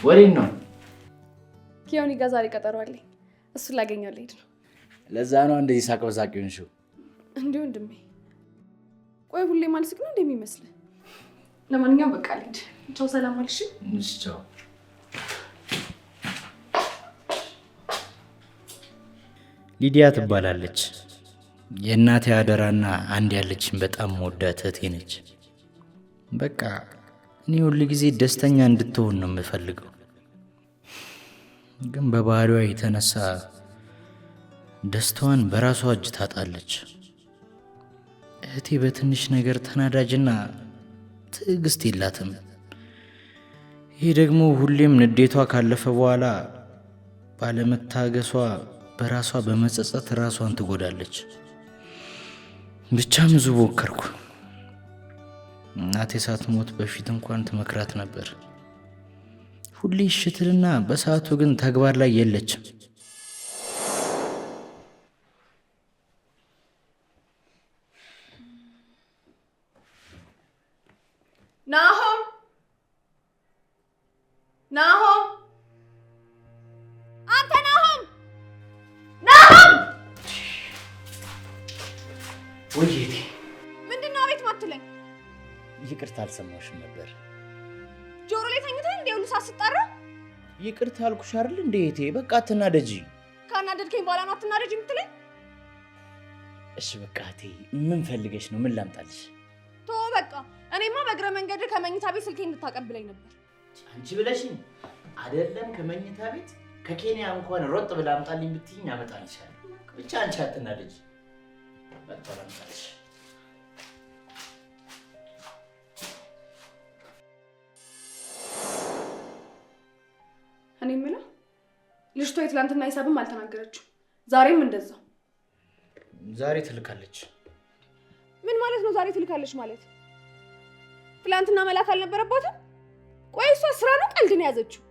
ወዴት ነው? ከዮኒ ጋር ዛሬ ቀጠሮ አለኝ። እሱን ላገኘው ልሄድ ነው። ለዛ ነው እንደዚህ ሳቅ በሳቅ የሆንሽው። እንዴ ወንድሜ፣ ቆይ ሁሌ ማልስቅ ነው እንደሚመስልህ? ለማንኛውም በቃ ልሂድ። ቻው፣ ሰላም አልሽ? እሺ፣ ቻው። ሊዲያ ትባላለች። የእናቴ አደራና አንድ ያለችን በጣም መወዳት እህቴ ነች። በቃ እኔ ሁል ጊዜ ደስተኛ እንድትሆን ነው የምፈልገው። ግን በባህሪዋ የተነሳ ደስታዋን በራሷ እጅ ታጣለች። እህቴ በትንሽ ነገር ተናዳጅና ትዕግስት የላትም። ይህ ደግሞ ሁሌም ንዴቷ ካለፈ በኋላ ባለመታገሷ በራሷ በመጸጸት ራሷን ትጎዳለች። ብቻ ብዙ ሞከርኩ። እናቴ ሳትሞት በፊት እንኳን ትመክራት ነበር። ሁሌ እሺ ትልና በሰዓቱ ግን ተግባር ላይ የለችም። ናሆም፣ ናሆም፣ አንተ ናሆም፣ ናሆም! ወይ እህቴ፣ ምንድን ነው አቤት ማትለኝ? ይቅርታ አልሰማሁሽም ነበር። ጆሮ ላይ ተኝተህ እንደ ሁሉ ሰዓት ስጠራ? ይቅርታ አልኩሽ አይደል እንዴ እህቴ? በቃ አትናደጂ። ካናደድከኝ በኋላ ነው አትናደጂ የምትለኝ? እሺ በቃ እህቴ፣ ምን ፈልገሽ ነው? ምን ላምጣልሽ? ተወው በቃ። እኔማ በእግረ መንገድ ከመኝታ ቤት ስልኬን እንድታቀብለኝ ነበር። አንቺ ብለሽኝ አይደለም ከመኝታ ቤት ከኬንያ እንኳን ሮጥ ብላ አምጣልኝ ብትይኝ አመጣልሻለሁ። ብቻ አንቺ አትናደጂ። በቃ ላምጣልሽ። እኔ የምለው ልጅቷ የትላንትና ሂሳብም አልተናገረችም፣ ዛሬም እንደዛው። ዛሬ ትልካለች። ምን ማለት ነው ዛሬ ትልካለች ማለት? ትላንትና መላክ አልነበረባትም? ቆይ እሷ ስራ ነው ቀልድ ነው የያዘችው?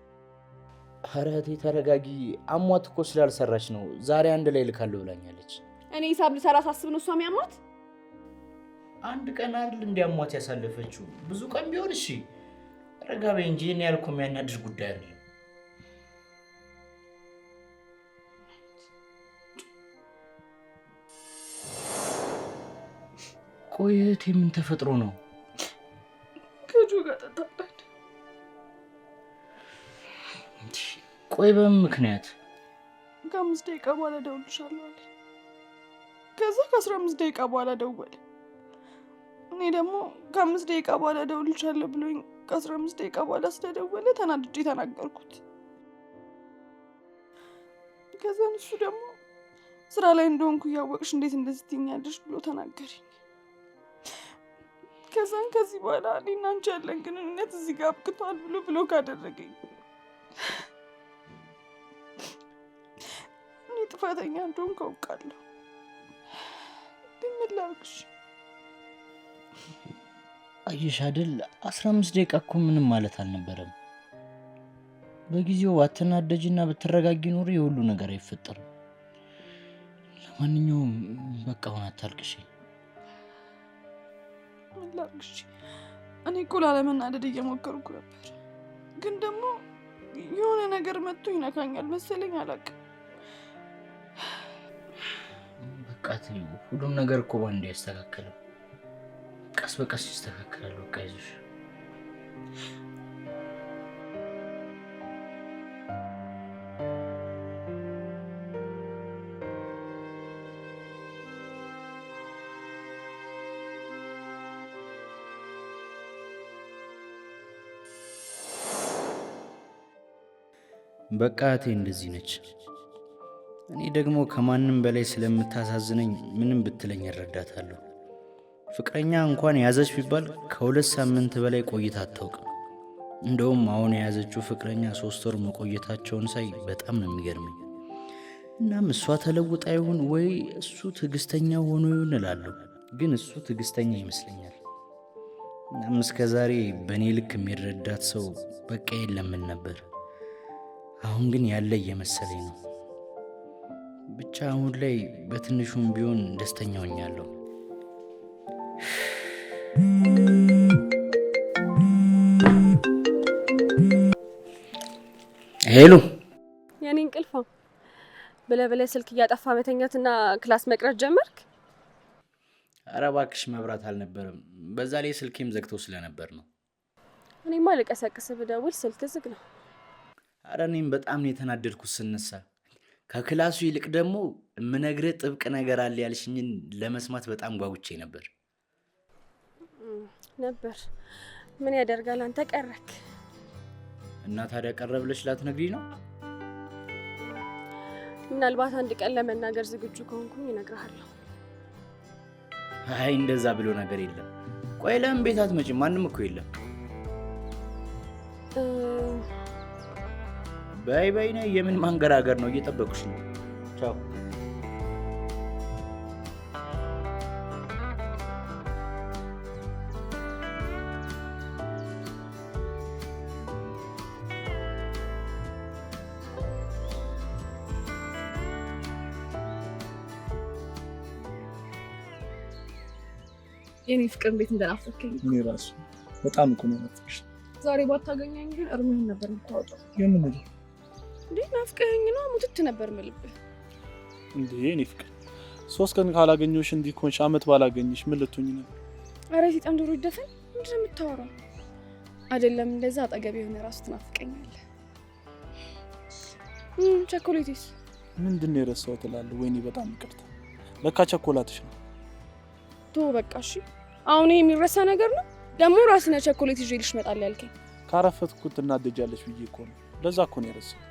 ኧረ እህቴ ተረጋጊ። አሟት እኮ ስላልሰራች ነው። ዛሬ አንድ ላይ እልካለሁ ብላኛለች። እኔ ሂሳብ ልሰራ ሳስብ ነው እሷ የሚያሟት? አንድ ቀን አይደል እንደ አሟት ያሳለፈችው? ብዙ ቀን ቢሆን እሺ። ረጋ በይ እንጂ እኔ ያልኩህ የሚያናድድ ጉዳይ አይደለም። ቆይ እህቴ ምን ተፈጥሮ ነው? ከጆ ጋር ተጣላን። ቆይ በምን ምክንያት? ከ5 ደቂቃ በኋላ እደውልልሻለሁ አለኝ። ከዛ ከ15 ደቂቃ በኋላ ደወለ። እኔ ደግሞ ከ5 ደቂቃ በኋላ እደውልልሻለሁ ብሎኝ ከ15 ደቂቃ በኋላ ስለደወለ ተናድጄ ተናገርኩት። ከዛ እሱ ደግሞ ስራ ላይ እንደሆንኩ እያወቅሽ እንዴት እንደዚህ ትይኛለሽ ብሎ ተናገረኝ። ከዛን ከዚህ በኋላ እኔና አንቺ ያለን ግንኙነት እዚህ ጋር አብቅቷል ብሎ ብሎክ አደረገኝ። እኔ ጥፋተኛ እንደሆንኩ አውቃለሁ፣ ግን ምን ላድርግሽ? አየሽ አይደል 15 ደቂቃ እኮ ምንም ማለት አልነበረም። በጊዜው ባትናደጂና ብትረጋጊ ኖሮ የሁሉ ነገር አይፈጠርም። ለማንኛውም በቃ አሁን አታልቅሽ። ምን ላድርግሽ? እኔ እኮ ላለመናደድ እየሞከርኩ ነበር፣ ግን ደግሞ የሆነ ነገር መጥቶ ይነካኛል መሰለኝ፣ አላውቅም። በቃ ተይው፣ ሁሉም ነገር እኮ ባንዴ አይስተካከልም፣ ቀስ በቀስ ይስተካከላል። በቃ ይዞሽ። በቃ እህቴ እንደዚህ ነች። እኔ ደግሞ ከማንም በላይ ስለምታሳዝነኝ ምንም ብትለኝ እረዳታለሁ። ፍቅረኛ እንኳን ያዘች ቢባል ከ2 ሳምንት በላይ ቆይታ አታውቅም። እንደውም አሁን የያዘችው ፍቅረኛ 3 ወር መቆየታቸውን ሳይ በጣም ነው የሚገርመኝ። እናም እሷ ተለውጣ ይሁን ወይ እሱ ትዕግስተኛ ሆኖ ይሁን እላለሁ፣ ግን እሱ ትዕግስተኛ ይመስለኛል። እናም እስከ ዛሬ በእኔ ልክ የሚረዳት ሰው በቃ የለምን ነበር። አሁን ግን ያለ እየመሰለኝ ነው። ብቻ አሁን ላይ በትንሹም ቢሆን ደስተኛ ሆኛለሁ። Hello የኔ እንቅልፋ ብለህ ብለህ ስልክ እያጠፋ መተኛትና class መቅረት ጀመርክ? ኧረ እባክሽ መብራት አልነበረም። በዛ ላይ ስልኬም ዘግቶ ስለነበር ነው። እኔማ ልቀሰቅስህ ብደውል ስልክ ዝግ ነው። ኧረ እኔም በጣም ነው የተናደድኩት ስነሳ። ከ class ኡ ይልቅ ደግሞ የምነግርህ ጥብቅ ነገር አለ ያልሽኝን ለመስማት በጣም ጓጉቼ ነበር። ነበር ምን ያደርጋል አንተ ቀረክ። እና ታዲያ ቀረ ብለሽ ላትነግሪኝ ነው? ምናልባት አንድ ቀን ለመናገር ዝግጁ ከሆንኩኝ እነግርሃለሁ። አይ እንደዛ ብሎ ነገር የለም። ቆይ ለምን ቤት አትመጪም? ማንም እኮ የለም። በይ በይ ነይ። የምን ማንገራገር ነው? እየጠበኩሽ ነው። ቻው። የኔ ፍቅር እንዴት እንደናፈከኝ። እኔ ራሱ በጣም እኮ ነው የናፈቅሽ። ዛሬ ባታገኘኝ ግን እርምህን ነበር የምታወጣው። የምን ነው እንዴ? ናፍቀኸኝ ነው ሙትት ነበር የምልብህ። እንዴ የኔ ፍቅር 3 ቀን ካላገኘሁሽ እንዲህ ኮንሽ፣ አመት ባላገኘሽ ምን ልትሆኚ ነበር? ኧረ ሲጠም ዶሮ ይደፈን። ምንድን ነው የምታወራው? አይደለም እንደዛ አጠገብ የሆነ ራሱ ትናፍቀኛለህ። ቸኮሌቴስ ምንድን ነው የረሳሁት እላለሁ። ወይኔ በጣም ይቅርታ፣ ለካ ቸኮላትሽ ነው። ቶ በቃ እሺ። አሁን ይሄ የሚረሳ ነገር ነው? ደግሞ ራስህ ነህ ቸኮሌት ይዤልሽ እመጣለሁ ያልከኝ። ካረፈትኩት ትናደጃለሽ ብዬ እኮ ነው። ለዛ እኮ ነው የረሳሁት።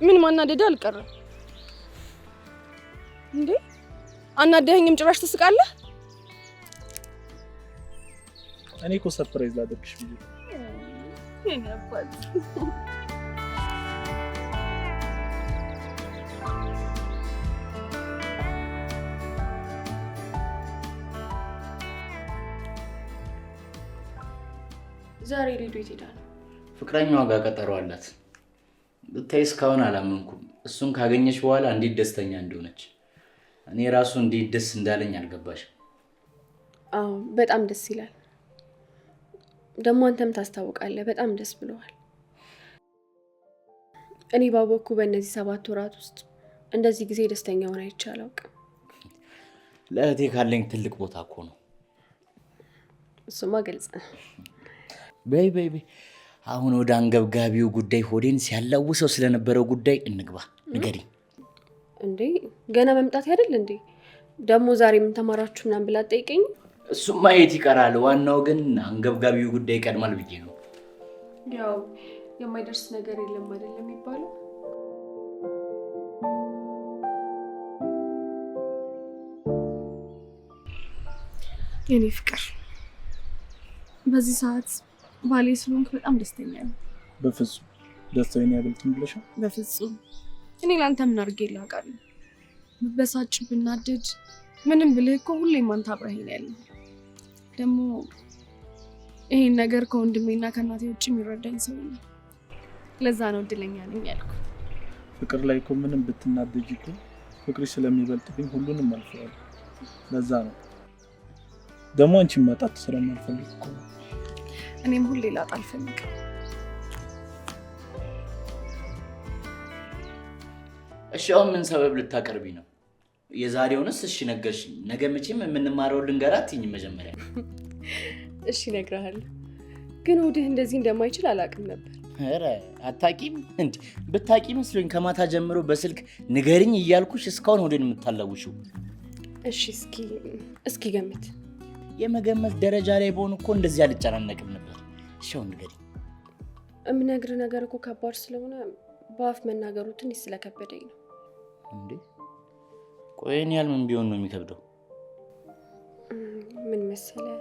ምን ማናደድ አልቀረም እንዴ? አናደኸኝም ጭራሽ ትስቃለህ። እኔ እኮ surprise ላደርግሽ ብዬ ነው። የኔ አባት ዛሬ ሬዲዮ የት ሄዳ ነው? ፍቅረኛዋ ጋር ቀጠሮ አላት። ብታይ እስካሁን አላመንኩም። እሱን ካገኘች በኋላ እንዴት ደስተኛ እንደሆነች እኔ ራሱ እንዴት ደስ እንዳለኝ አልገባሽም። አዎ በጣም ደስ ይላል። ደግሞ አንተም ታስታውቃለህ፣ በጣም ደስ ብለዋል። እኔ ባወቅኩ በእነዚህ 7 ወራት ውስጥ እንደዚህ ጊዜ ደስተኛ ሆና አይቼ አላውቅም። ለእህቴ ካለኝ ትልቅ ቦታ እኮ ነው። እሱማ ግልጽ ነው። በይ በይ በይ፣ አሁን ወደ አንገብጋቢው ጉዳይ ሆዴን ሲያላውሰው ስለነበረው ጉዳይ እንግባ። ንገሪኝ። እንዴ ገና መምጣት አይደል እንዴ? ደግሞ ዛሬ ምን ተማራችሁ ምናምን ብላ አትጠይቀኝ። እሱማ የት ይቀራል። ዋናው ግን አንገብጋቢው ጉዳይ ይቀድማል ብዬ ነው። ያው የማይደርስ ነገር የለም አይደለም የሚባለው። የኔ ፍቅር በዚህ ሰዓት ባሌ ስለሆንክ በጣም ደስተኛ ነኝ። በፍጹም ደስታዬን ያበልጥም ብለሻል? በፍጹም። እኔ ላንተ ምን አድርጌልህ አውቃለሁ? ብበሳጭ ብናደድ ምንም ብልህ እኮ ሁሌም አንተ አብረኸኝ ነው ያለኸው። ደግሞ ይሄን ነገር ከወንድሜና ከእናቴ ውጭ የሚረዳኝ ሰው የለም። ለዛ ነው እድለኛ ነኝ ያልኩህ። ፍቅር ላይ እኮ ምንም ብትናደጂ እኮ ፍቅርሽ ስለሚበልጥብኝ ሁሉንም አልፈዋለሁ። ለዛ ነው ደግሞ አንቺን ማጣት ስለማልፈልግ እኮ ነው። እኔም ሁሌ ላጣ አልፈልግም። እሺ አሁን ምን ሰበብ ልታቀርቢ ነው? የዛሬውንስ እሺ ነገርሽኝ። ነገ መቼም የምንማረው ልንገራት አትይኝም መጀመሪያ። እሺ እነግርሃለሁ፣ ግን ወዲህ እንደዚህ እንደማይችል አላውቅም ነበር። ኧረ አታውቂም እንዴ? ብታውቂ መስሎኝ ከማታ ጀምሮ በስልክ ንገሪኝ እያልኩሽ እስካሁን ወደን የምታላውሽው። እሺ እስኪ እስኪ ገምት። የመገመት ደረጃ ላይ በሆን እኮ እንደዚህ አልጨናነቅም ነበር። እሺ አሁን ንገሪኝ። እምነግርህ ነገር እኮ ከባድ ስለሆነ በአፍ መናገሩ ትንሽ ስለከበደኝ ነው። እንዴ ቆይ እኔ ያህል ምን ቢሆን ነው የሚከብደው? ምን መሰለህ፣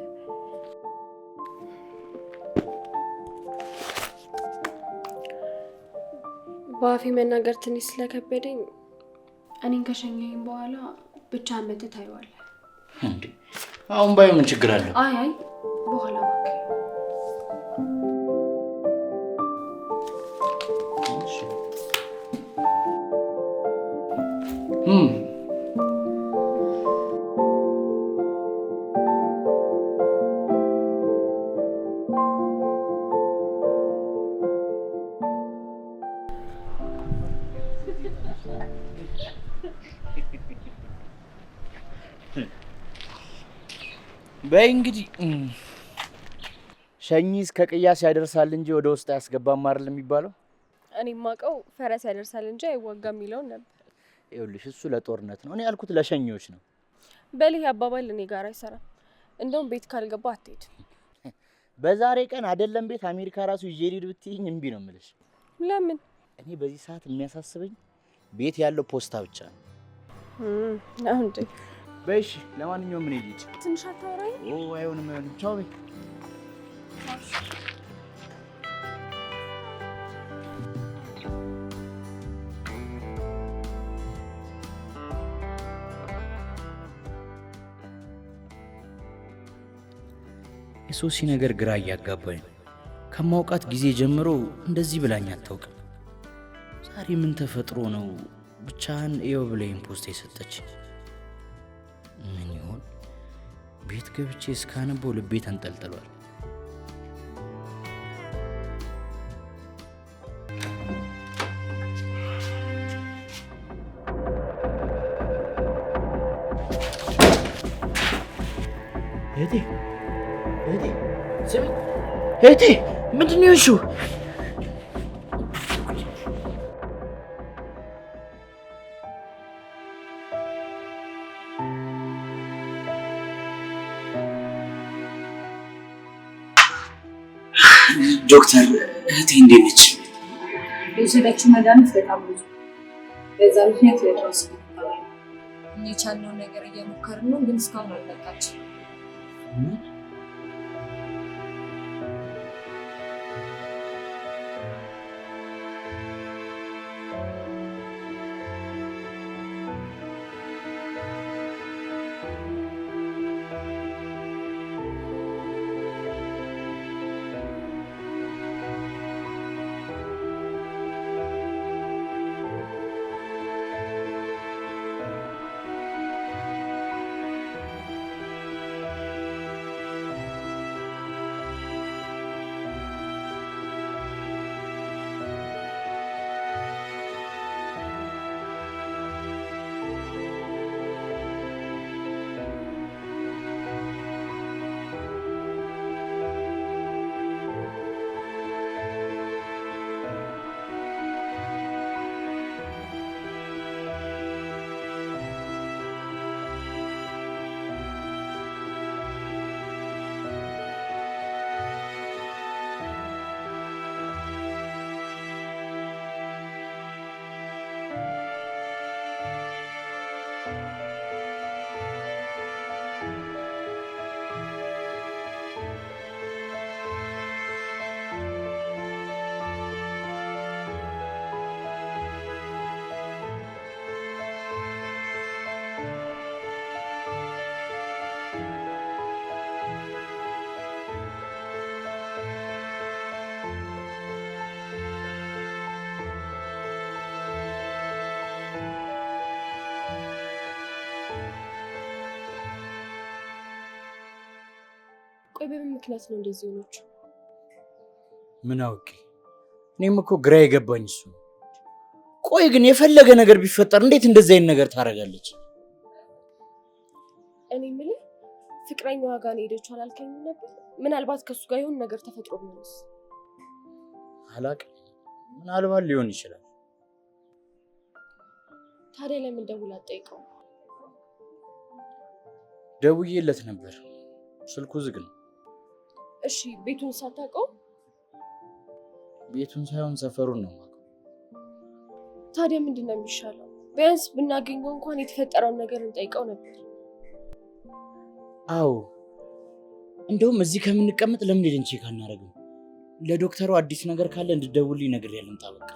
በአፌ መናገር ትንሽ ስለከበደኝ እኔን ከሸኘኸኝ በኋላ ብቻ መተህ ታየዋለህ። እንዴ አሁን ባየው ምን ችግር አለው? አይ አይ በኋላ እባክህ። በይ እንግዲህ ሸኚ እስከ ቅያስ ያደርሳል እንጂ ወደ ውስጥ አያስገባም አይደል የሚባለው? እኔ የማውቀው ፈረስ ያደርሳል እንጂ አይዋጋም የሚለውን ነበር። ይኸውልሽ እሱ ለጦርነት ነው፣ እኔ ያልኩት ለሸኚዎች ነው። በልህ አባባል እኔ ጋር አይሰራም። እንደውም ቤት ካልገባ አትሄድም። በዛሬ ቀን አይደለም ቤት አሜሪካ ራሱ ይዤ ልሂድ ብትይኝ እምቢ ነው የምልሽ። ለምን? እኔ በዚህ ሰዓት የሚያሳስበኝ ቤት ያለው ፖስታ ብቻ ነው። አሁን እንዴ በይ እሺ፣ ለማንኛውም እኔ ልሂድ። ትንሽ አታወራኝ? ኦ አይሆንም፣ አይሆንም። ቻው በይ። የሶሲ ነገር ግራ እያጋባኝ ነው። ከማውቃት ጊዜ ጀምሮ እንደዚህ ብላኝ አታውቅም። ዛሬ ምን ተፈጥሮ ነው ብቻህን እየው ብለኝ ፖስታ የሰጠች? ምን ይሆን? ቤት ገብቼ እስካነበው ልቤ ተንጠልጥሏል። እህቴ እህቴ ስሚ፣ እህቴ ምንድን ነው የሆንሽው? ዶክተር እህቴ እንዴት ነች? የወሰደችው መድኃኒት በጣም ብዙ፣ በዛ ምክንያት ወደ የቻልነውን ነገር እየሞከርን ነው፣ ግን እስካሁን አልነቃችም። ቆይ በምን ምክንያት ነው እንደዚህ ሆኖች? ምን አውቄ፣ እኔም እኮ ግራ የገባኝ እሱ ነው። ቆይ ግን የፈለገ ነገር ቢፈጠር እንዴት እንደዚህ አይነት ነገር ታደርጋለች? እኔ የምልህ ፍቅረኛዋ ጋር ነው የሄደችው አላልከኝም ነበር? ምናልባት ከእሱ ጋር የሆነ ነገር ተፈጥሮ ቢሆንስ? አላውቅም፣ ምናልባት ሊሆን ይችላል። ታዲያ ለምን ደውላ አትጠይቀውም? ደውዬለት ነበር፣ ስልኩ ዝግ ነው። እሺ ቤቱን ሳታውቀው? ቤቱን ሳይሆን ሰፈሩን ነው የማውቀው። ታዲያ ምንድን ነው የሚሻለው? ቢያንስ ብናገኘው እንኳን የተፈጠረውን ነገር እንጠይቀው ነበር። አዎ፣ እንደውም እዚህ ከምንቀመጥ ለምን ሄደን check አናደርግም? ለዶክተሩ አዲስ ነገር ካለ እንድደውልልኝ ነግሬያለሁ። ልምጣ በቃ።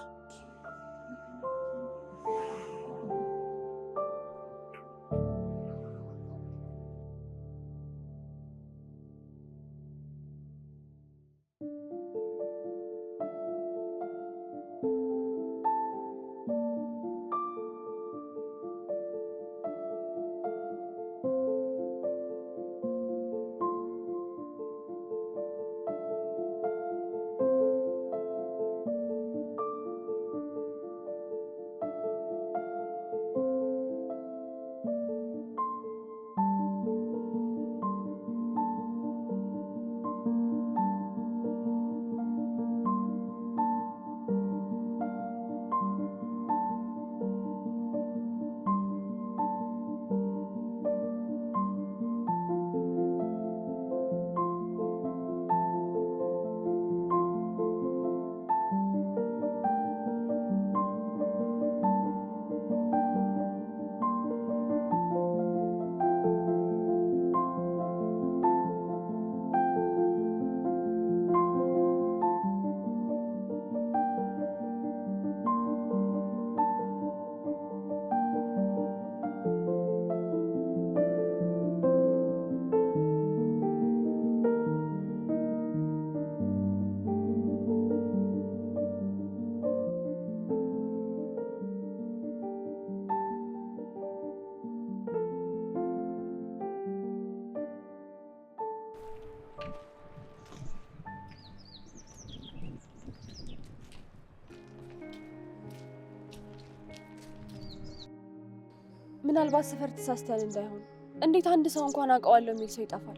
ምናልባት ሰፈር ተሳስተን እንዳይሆን። እንዴት አንድ ሰው እንኳን አውቀዋለሁ የሚል ሰው ይጠፋል?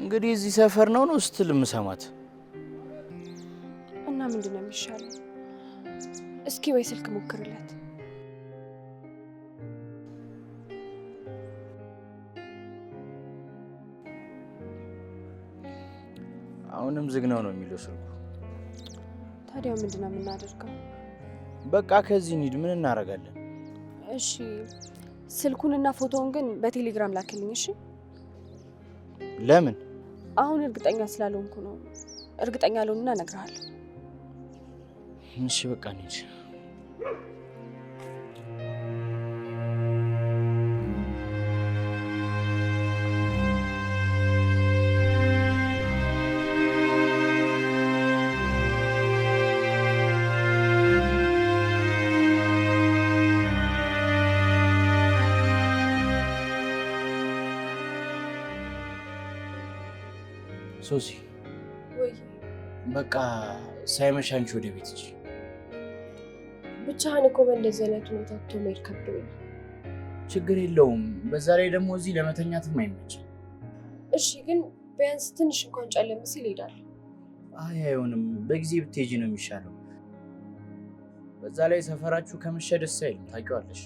እንግዲህ እዚህ ሰፈር ነው ነው ስትል የምሰማት። እና ምንድን ነው የሚሻለው? እስኪ ወይ ስልክ ሞክርለት። አሁንም ዝግ ነው ነው የሚለው ስልኩ። ታዲያ ምንድን ነው የምናደርገው? በቃ ከዚህ እንሂድ። ምን እናደርጋለን? እሺ ስልኩንና ፎቶውን ግን በቴሌግራም ላክልኝ። እሺ። ለምን? አሁን እርግጠኛ ስላልሆንኩ ነው። እርግጠኛ ልሆንና እነግርሃለሁ። እሺ በቃ እንሂድ። ሶሲ ወይ በቃ ሳይመሽ አንቺ ወደ ቤት ሂጂ። ብቻህን እኮ በእንደዚህ አይነት ሁኔታ ትቶ መሄድ ከብዶኛል። ችግር የለውም። በዛ ላይ ደግሞ እዚህ ለመተኛትም አይመችም። እሺ ግን ቢያንስ ትንሽ እንኳን ጨለም ሲል እሄዳለሁ። አይ አይሆንም፣ በጊዜ ብትሄጂ ነው የሚሻለው። በዛ ላይ ሰፈራችሁ ከመሸ ደስ አይልም፣ ታውቂዋለሽ።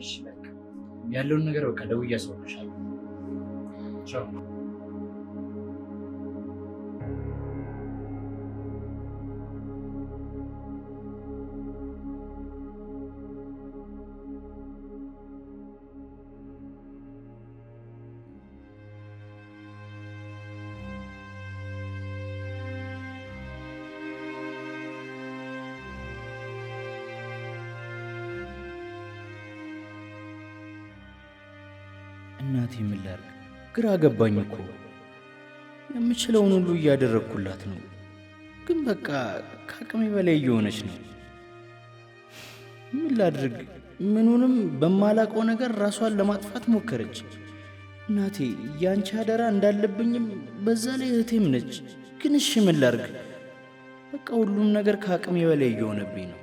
እሺ በቃ ያለውን ነገር በቃ ደውዬ አሳውቅሻለሁ። ቻው። እናቴ ምን ላድርግ? ግራ ገባኝ እኮ። የምችለውን ሁሉ እያደረግኩላት ነው፣ ግን በቃ ከአቅሜ በላይ እየሆነች ነው። ምን ላድርግ? ምኑንም በማላውቀው ነገር ራሷን ለማጥፋት ሞከረች። እናቴ ያንቺ አደራ እንዳለብኝም በዛ ላይ እህቴም ነች። ግን እሺ ምን ላድርግ? በቃ ሁሉም ነገር ከአቅሜ በላይ እየሆነብኝ ነው።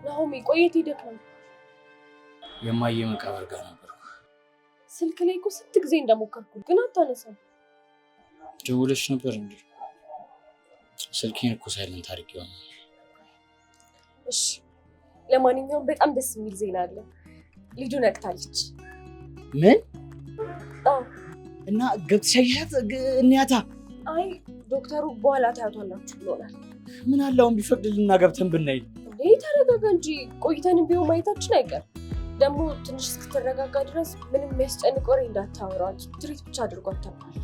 ናሆሚ ቆየት ሄደህ ነው? የማየ መቃብር ጋር ነበርኩ። ስልክ ላይ እኮ ስንት ጊዜ እንደሞከርኩ ግን አታነሳም። ደውለሽ ነበር እንዴ? ስልኬን እኮ silent አድርጌው ነው። እሺ ለማንኛውም በጣም ደስ የሚል ዜና አለ። ልጁ ነቅታለች። ምን? አዎ። እና ገብተሽ አየሻት? እንያታ። አይ ዶክተሩ በኋላ ታያቷላችሁ ብሎናል። ምን አለ አሁን ቢፈቅድልና ገብተን ብናይ። እንዴ ተረጋጋ እንጂ ቆይተንም ቢሆን ማየታችን አይቀርም። ደግሞ ትንሽ እስክትረጋጋ ድረስ ምንም የሚያስጨንቅ ወሬ እንዳታወራት ትሪት ብቻ አድርጓት ተባለ።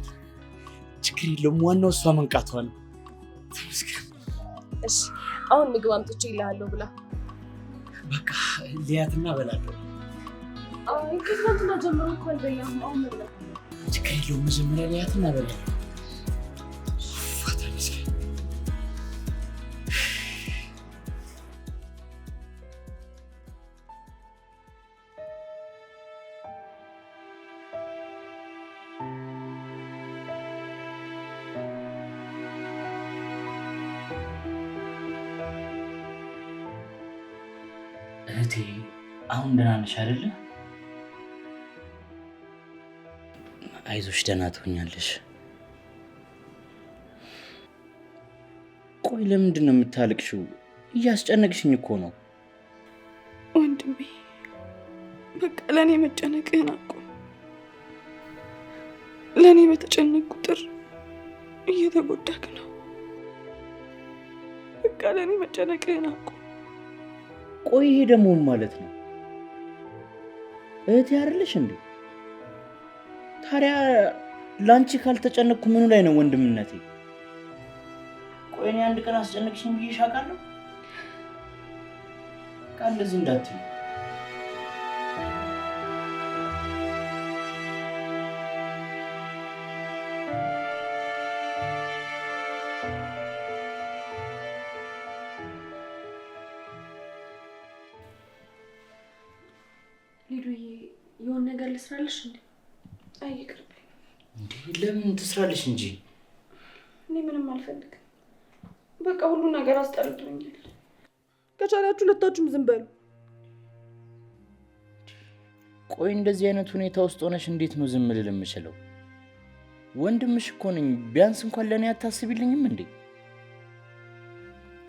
ችግር የለውም፣ ዋናው እሷ መንቃቷ ነው። ተመስገን። እሺ አሁን ምግብ አምጥቼ እልሃለሁ ብላ። በቃ ሊያትና እበላለሁ። አይ ከትናንትና ጀምሮ እኮ አልበላሁም። አሁን መብላት ችግር የለውም፣ መጀመሪያ ሊያትና እበላለሁ። ተመስገን። እህቴ አሁን ደህና ነሽ አይደለ? አይዞሽ ደህና ትሆኛለሽ። ቆይ ለምንድን ነው የምታለቅሽው? እያስጨነቅሽኝ እኮ ነው። ወንድሜ በቃ ለእኔ መጨነቅህን አቁም። ለእኔ በተጨነቅ ቁጥር እየተጎዳክ ነው። በቃ ለእኔ መጨነቅህን አቁም። ቆይ ይሄ ደግሞ ምን ማለት ነው? እህቴ አይደለሽ እንዴ? ታዲያ ላንቺ ካልተጨነቅኩ ምኑ ላይ ነው ወንድምነቴ? ቆይ እኔ አንድ ቀን አስጨነቅሽኝ ብዬሽ አውቃለሁ? በቃ እንደዚህ እንዳትዪ። ሊዱዬ የሆነ ነገር ልስራልሽ እንዴ? አይ ይቅርብኝ። እንዴ ለምን ትስራልሽ እንጂ? እኔ ምንም አልፈልግም። በቃ ሁሉ ነገር አስጠልቶኛል። ከቻላችሁ ሁለታችሁም ዝም በሉ። ቆይ እንደዚህ አይነት ሁኔታ ውስጥ ሆነሽ እንዴት ነው ዝም ልል የምችለው? ወንድምሽ እኮ ነኝ። ቢያንስ እንኳን ለእኔ አታስቢልኝም እንዴ?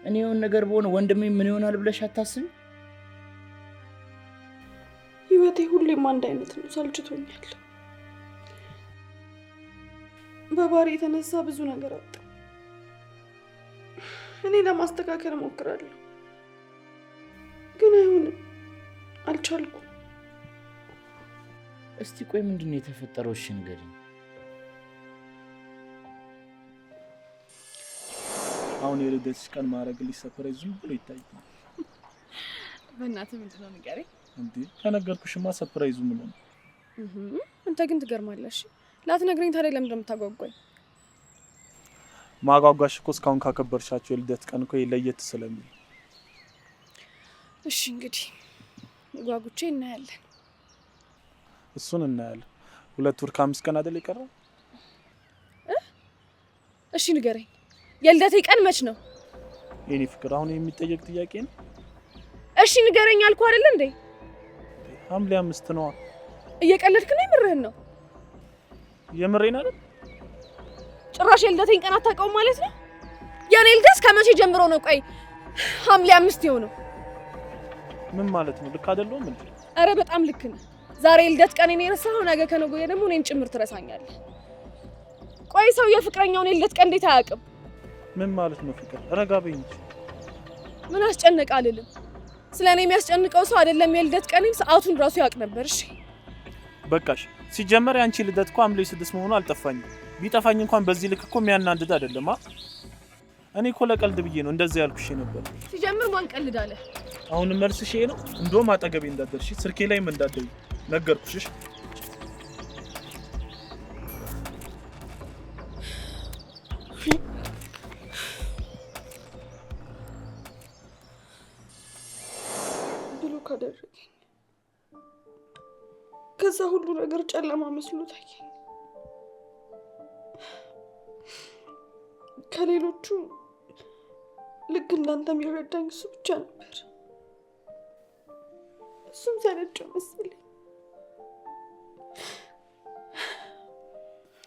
እኔ የሆነ ነገር በሆነ ወንድሜ ምን ይሆናል ብለሽ አታስቢ? ህይወቴ ሁሌም አንድ አይነት ነው፣ ሰልችቶኛል። በባሪ የተነሳ ብዙ ነገር አጣሁ። እኔ ለማስተካከል እሞክራለሁ፣ ግን አይሆንም፣ አልቻልኩም። እስቲ ቆይ ምንድን ነው የተፈጠረው? እሺ ንገሪኝ። አሁን የልደትሽ ቀን ማድረግልሽ surprise ዝም ብሎ ይታያል። በእናትህ ምንድን ነው ንገረኝ። እንዴ ከነገርኩሽማ surprise ኡ ምን ሆነ? አንተ ግን ትገርማለሽ። ላትነግረኝ ታዲያ ለምን እንደምታጓጓኝ? ማጓጓሽ እኮ እስካሁን ካከበርሻቸው የልደት ቀን እኮ ለየት ስለሚል። እሺ እንግዲህ ጓጉቼ እናያለን። እሱን እናያለን። 2 ወር ከ5 ቀን አይደል የቀረው? እሺ ንገረኝ፣ የልደቴ ቀን መች ነው? የኔ ፍቅር አሁን የሚጠየቅ ጥያቄ ነው? እሺ ንገረኝ አልኩህ አይደል እንዴ? ሐምሌ 5 ነው። እየቀለድክ ነው? የምርህን ነው? የምሬን አይደል? ጭራሽ የልደቴን ቀን አታውቀውም ማለት ነው? የኔ ልደት ከመቼ ጀምሮ ነው ቆይ ሐምሌ 5 የሆነው? ምን ማለት ነው? ልክ አይደለሁም እንዴ? አረ በጣም ልክ ነህ። ዛሬ የልደት ቀኔን የረሳኸው ነገ ከነገ ወዲያ ደግሞ እኔን ጭምር ትረሳኛለህ። ቆይ ሰው የፍቅረኛውን የልደት ቀን እንዴት አያውቅም? ምን ማለት ነው ፍቅር? ረጋ በይ እንጂ። ምን አስጨነቀ አልልም። ስለኔ የሚያስጨንቀው ሰው አይደለም የልደት ቀኔን ሰዓቱን ራሱ ያውቅ ነበር። እሺ በቃሽ። ሲጀመር ያንቺ ልደት እኮ ሐምሌ 6 መሆኑ አልጠፋኝም። ቢጠፋኝ እንኳን በዚህ ልክ እኮ የሚያናድድ አይደለም። እኔ እኮ ለቀልድ ብዬ ነው እንደዛ ያልኩሽ ነበር። ሲጀምር ማን ቀልድ አለ? አሁን መልስሽ ይሄ ነው? እንደውም አጠገቤ እንዳትደርሺ፣ ስልኬ ላይም እንዳትደውይ ነገርኩሽ። ብሎክ አደረገኝ። ከዛ ሁሉ ነገር ጨለማ መስሎ ታየኝ። ከሌሎቹ ልክ እንዳንተ የሚረዳኝ እሱ ብቻ ነበር። እሱም ሰለቸው መሰለኝ።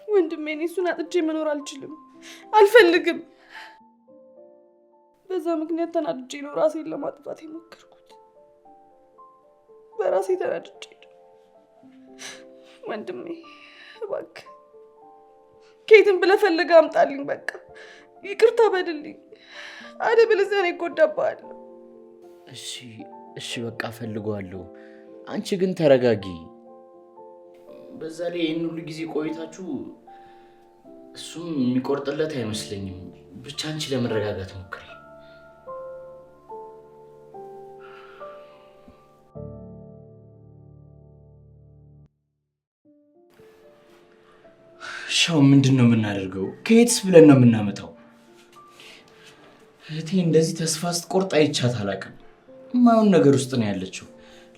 ወንድሜ እኔ እሱን አጥቼ መኖር አልችልም፣ አልፈልግም። በዛ ምክንያት ተናድጄ ነው ራሴን ለማጥፋት የሞከርኩት። በራሴ ተናድጄ ነው። ወንድሜ እባክህ ከየትም ብለህ ፈልገህ አምጣልኝ። በቃ ይቅርታ በልልኝ፣ አለበለዚያ እኔ እጎዳብሃለሁ። እሺ እሺ በቃ እፈልገዋለሁ። አንቺ ግን ተረጋጊ። በዛ ላይ ይህን ሁሉ ጊዜ ቆይታችሁ እሱም የሚቆርጥለት አይመስለኝም። ብቻ አንቺ ለመረጋጋት ሞክሪ። ሻው ምንድን ነው የምናደርገው? ከየትስ ብለን ነው የምናመጣው? እህቴ እንደዚህ ተስፋ ስትቆርጥ አይቻት አላውቅም። የማይሆን ነገር ውስጥ ነው ያለችው።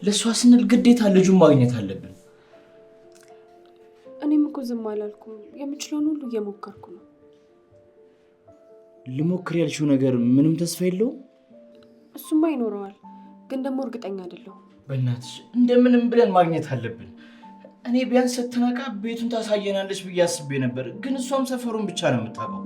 ለእሷ ስንል ግዴታ ልጁን ማግኘት አለብን። እኔም እኮ ዝም አላልኩም። የምችለውን ሁሉ እየሞከርኩ ነው። ልሞክር ያልሽው ነገር ምንም ተስፋ የለውም? እሱማ ይኖረዋል፣ ግን ደግሞ እርግጠኛ አይደለሁም። በእናትሽ እንደምንም ብለን ማግኘት አለብን። እኔ ቢያንስ ስትነቃ ቤቱን ታሳየናለች ብዬ አስቤ ነበር፣ ግን እሷም ሰፈሩን ብቻ ነው የምታውቀው።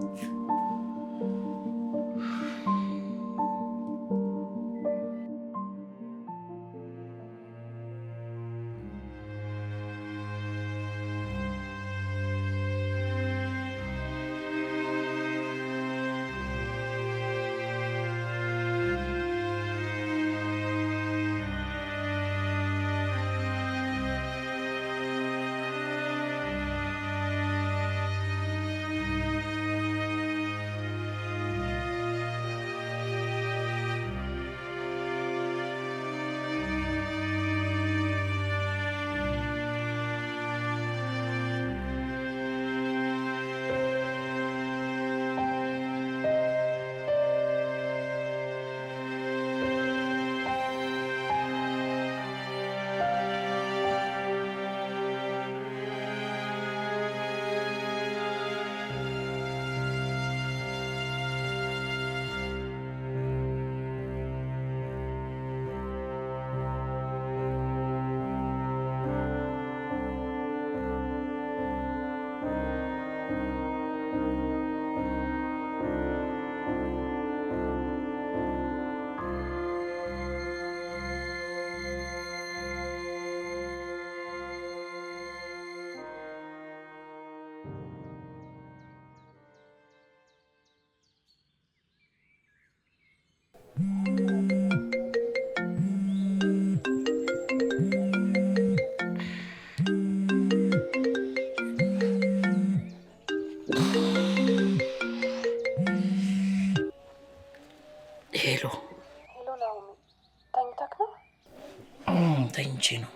ተኝቼ ነው።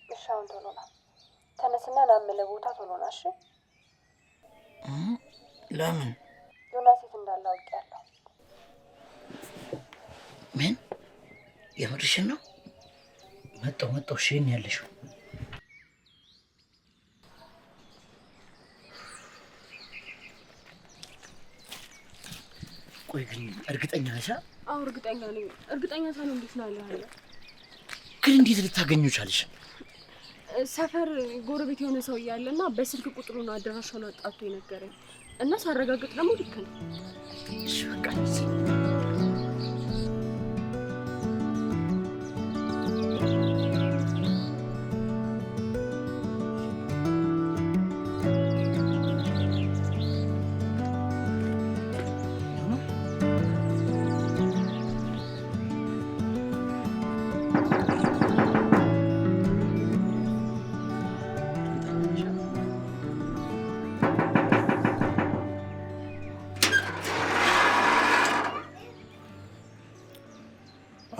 እሺ አሁን ቶሎ ና። ተነስና ና የምልህ ቦታ ቶሎ ና። እሺ። ለምን? ዮናስ የት እንዳለ አውቄያለሁ። ምን? የምርሽን ነው? መጣሁ መጣሁ። እሺ የት ነው ያለሽው? ቆይ ግን እርግጠኛ ነሽ? አዎ እርግጠኛ ነኝ። እርግጠኛ ሳልሆን እንዴት ነው ያለህ? ግን እንዴት ልታገኙ ቻልሽ? ሰፈር ጎረቤት የሆነ ሰው እያለና በስልክ ቁጥሩን አድራሻውን አጣርቶ የነገረኝ እና ሳረጋግጥ ደግሞ ልክ ነው። እሺ በቃ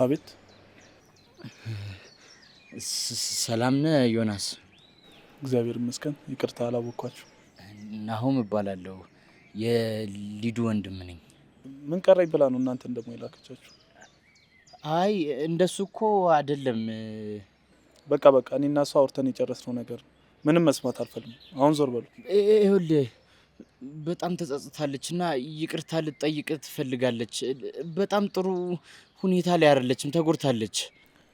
አቤት። ሰላም ነህ ዮናስ? እግዚአብሔር ይመስገን። ይቅርታ አላወኳችሁ። ናሆም እባላለሁ፣ የሊዱ ወንድም ነኝ። ምን ቀረኝ ብላ ነው እናንተን ደግሞ የላከቻችሁ? አይ እንደሱ እኮ አይደለም። በቃ በቃ እኔና እሷ አውርተን የጨረስነው ነገር ነው። ምንም መስማት አልፈልግም። አሁን ዞር በሉ። ይኸውልህ በጣም ተጸጽታለች እና ይቅርታ ልትጠይቅ ትፈልጋለች። በጣም ጥሩ ሁኔታ ላይ አይደለችም፣ ተጎድታለች።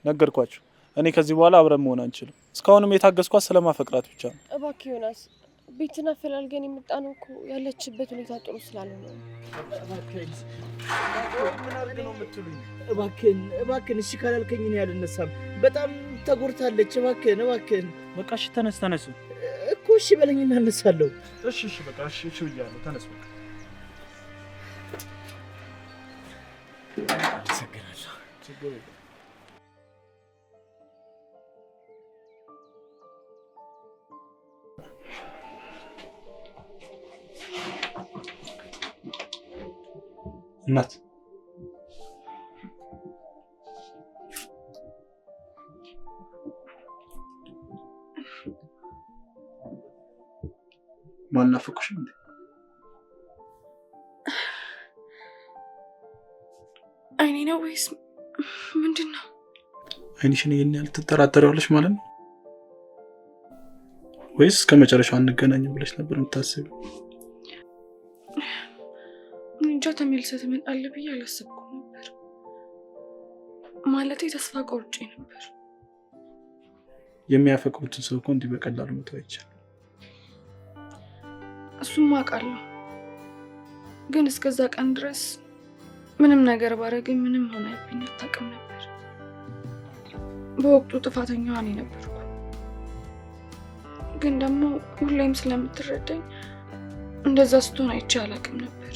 ነገርኳችሁ፣ እኔ ከዚህ በኋላ አብረን መሆን አንችልም። እስካሁንም የታገስኳት ስለማፈቅራት ብቻ ነው። እባክህ ዮናስ፣ ቤትን አፈላልገን የመጣ ነው እኮ ያለችበት ሁኔታ ጥሩ ስላልሆነ ነው። እባክህን እባክህን፣ እሺ ካላልከኝ እኔ አልነሳም። በጣም ተጎድታለች። እባክህን እባክህን። በቃ እሺ፣ ተነስ ተነስ እኮ እሺ በለኝና እነሳለሁ። እሺ እሺ፣ በቃ እሺ እሺ ብያለሁ። ተነስ በቃ። አመሰግናለሁ። ችግር የለም። እናት ማናፈቅሽም እንዴ? አይኔ ነው ወይስ ምንድን ነው? አይንሽን ይሄን ያህል ትጠራጠሪዋለሽ ማለት ነው? ወይስ ከመጨረሻው አንገናኝም ብለሽ ነበር የምታስቢው? እንጃ ተመልሰህ ትመጣለህ ብዬ አላሰብኩም ነበር። ማለቴ ተስፋ ቆርጬ ነበር። የሚያፈቅሩትን ሰው እኮ እንዲህ በቀላሉ መተው አይቻልም። እሱማ አውቃለሁ፣ ግን እስከዛ ቀን ድረስ ምንም ነገር ባረግ ምንም ሆነብኝ አታውቅም ነበር። በወቅቱ ጥፋተኛዋ እኔ ነበርኩ። ግን ደግሞ ሁሌም ስለምትረዳኝ እንደዛ ስትሆን አይቼ አላውቅም ነበር።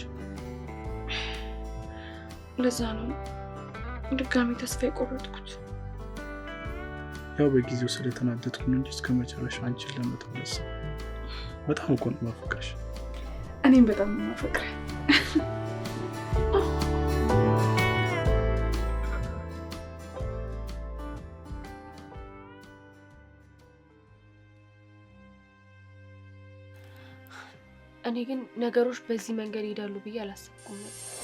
ለዛ ነው ድጋሚ ተስፋ የቆረጥኩት። ያው በጊዜው ስለተናደድኩ ነው እንጂ እስከ መጨረሻው አንቺን ለመተው አላሰብኩም። በጣም እኮ ነው የማፈቅርሽ። እኔም በጣም ነው የማፈቅርህ። እኔ ግን ነገሮች በዚህ መንገድ ይሄዳሉ ብዬ አላሰብኩም ነበር።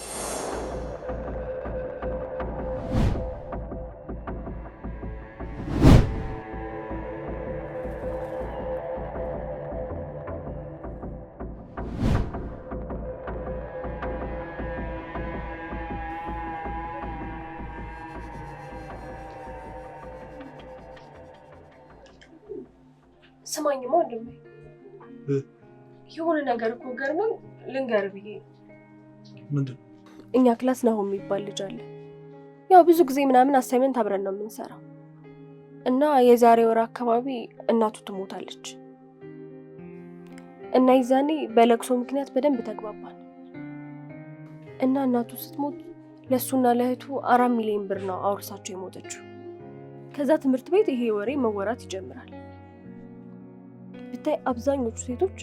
ስማኝማ ወንድሜ፣ የሆነ ነገር እኮ ገርሞኝ ልንገርህ ብዬ ነው። ምንድን ነው? እኛ class ናሆም የሚባል ልጅ አለ። ያው ብዙ ጊዜ ምናምን assignment አብረን ነው የምንሰራው እና የዛሬ ወር አካባቢ እናቱ ትሞታለች እና ይዛኔ በለቅሶ ምክንያት በደንብ ተግባባን እና እናቱ ስትሞት ለእሱና ለእህቱ 4 ሚሊዮን ብር ነው አውርሳቸው የሞተችው። ከዛ ትምህርት ቤት ይሄ ወሬ መወራት ይጀምራል። ብታይ አብዛኞቹ ሴቶች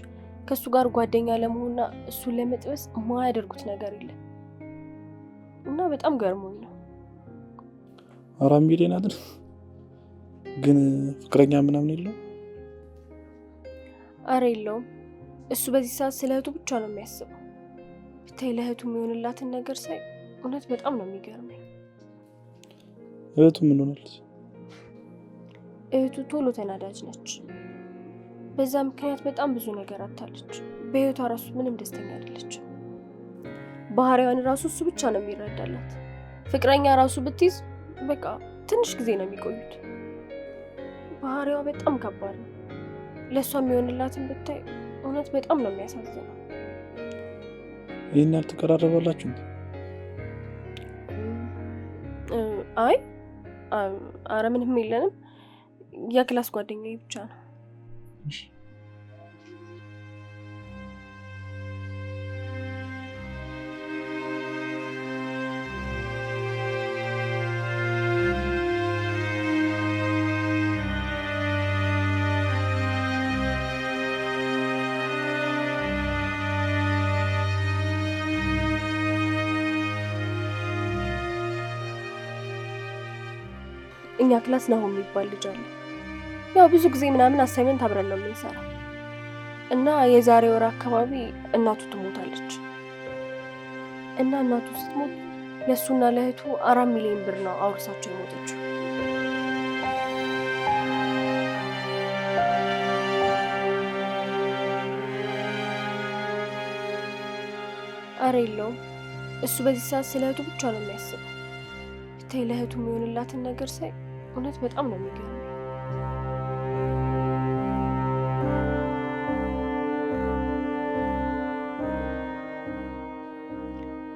ከእሱ ጋር ጓደኛ ለመሆንና እሱን ለመጥበስ የማያደርጉት ነገር የለም እና በጣም ገርሞኝ ነው። 4 ሚሊዮን አይደል? ግን ፍቅረኛ ምናምን የለውም? አረ የለውም። እሱ በዚህ ሰዓት ስለ እህቱ ብቻ ነው የሚያስበው። ብታይ ለእህቱ የሚሆንላትን ነገር ሳይ እውነት በጣም ነው የሚገርመኝ። እህቱ ምን ሆናለች? እህቱ ቶሎ ተናዳጅ ነች። በዛ ምክንያት በጣም ብዙ ነገር አታለች። በህይወቷ ራሱ ምንም ደስተኛ አይደለች። ባህሪዋን ራሱ እሱ ብቻ ነው የሚረዳላት። ፍቅረኛ ራሱ ብትይዝ በቃ ትንሽ ጊዜ ነው የሚቆዩት። ባህሪዋ በጣም ከባድ ነው። ለእሷ የሚሆንላትን ብታይ እውነት በጣም ነው የሚያሳዝነው። ይህን ያህል ትቀራረባላችሁ? አይ አረ ምንም የለንም። የ class ጓደኛዬ ብቻ ነው። እኛ class ናሆም የሚባል ልጅ አለ። ያው ብዙ ጊዜ ምናምን assignment አብረን ነው የምንሰራው እና የዛሬ ወር አካባቢ እናቱ ትሞታለች እና እናቱ ስትሞት ለእሱና ለእህቱ 4 ሚሊዮን ብር ነው አውርሳቸው የሞተችው። አረ የለውም። እሱ በዚህ ሰዓት ስለ እህቱ ብቻ ነው የሚያስበው። ብታይ ለእህቱ የሚሆንላትን ነገር ሳይ እውነት በጣም ነው የሚገርመው።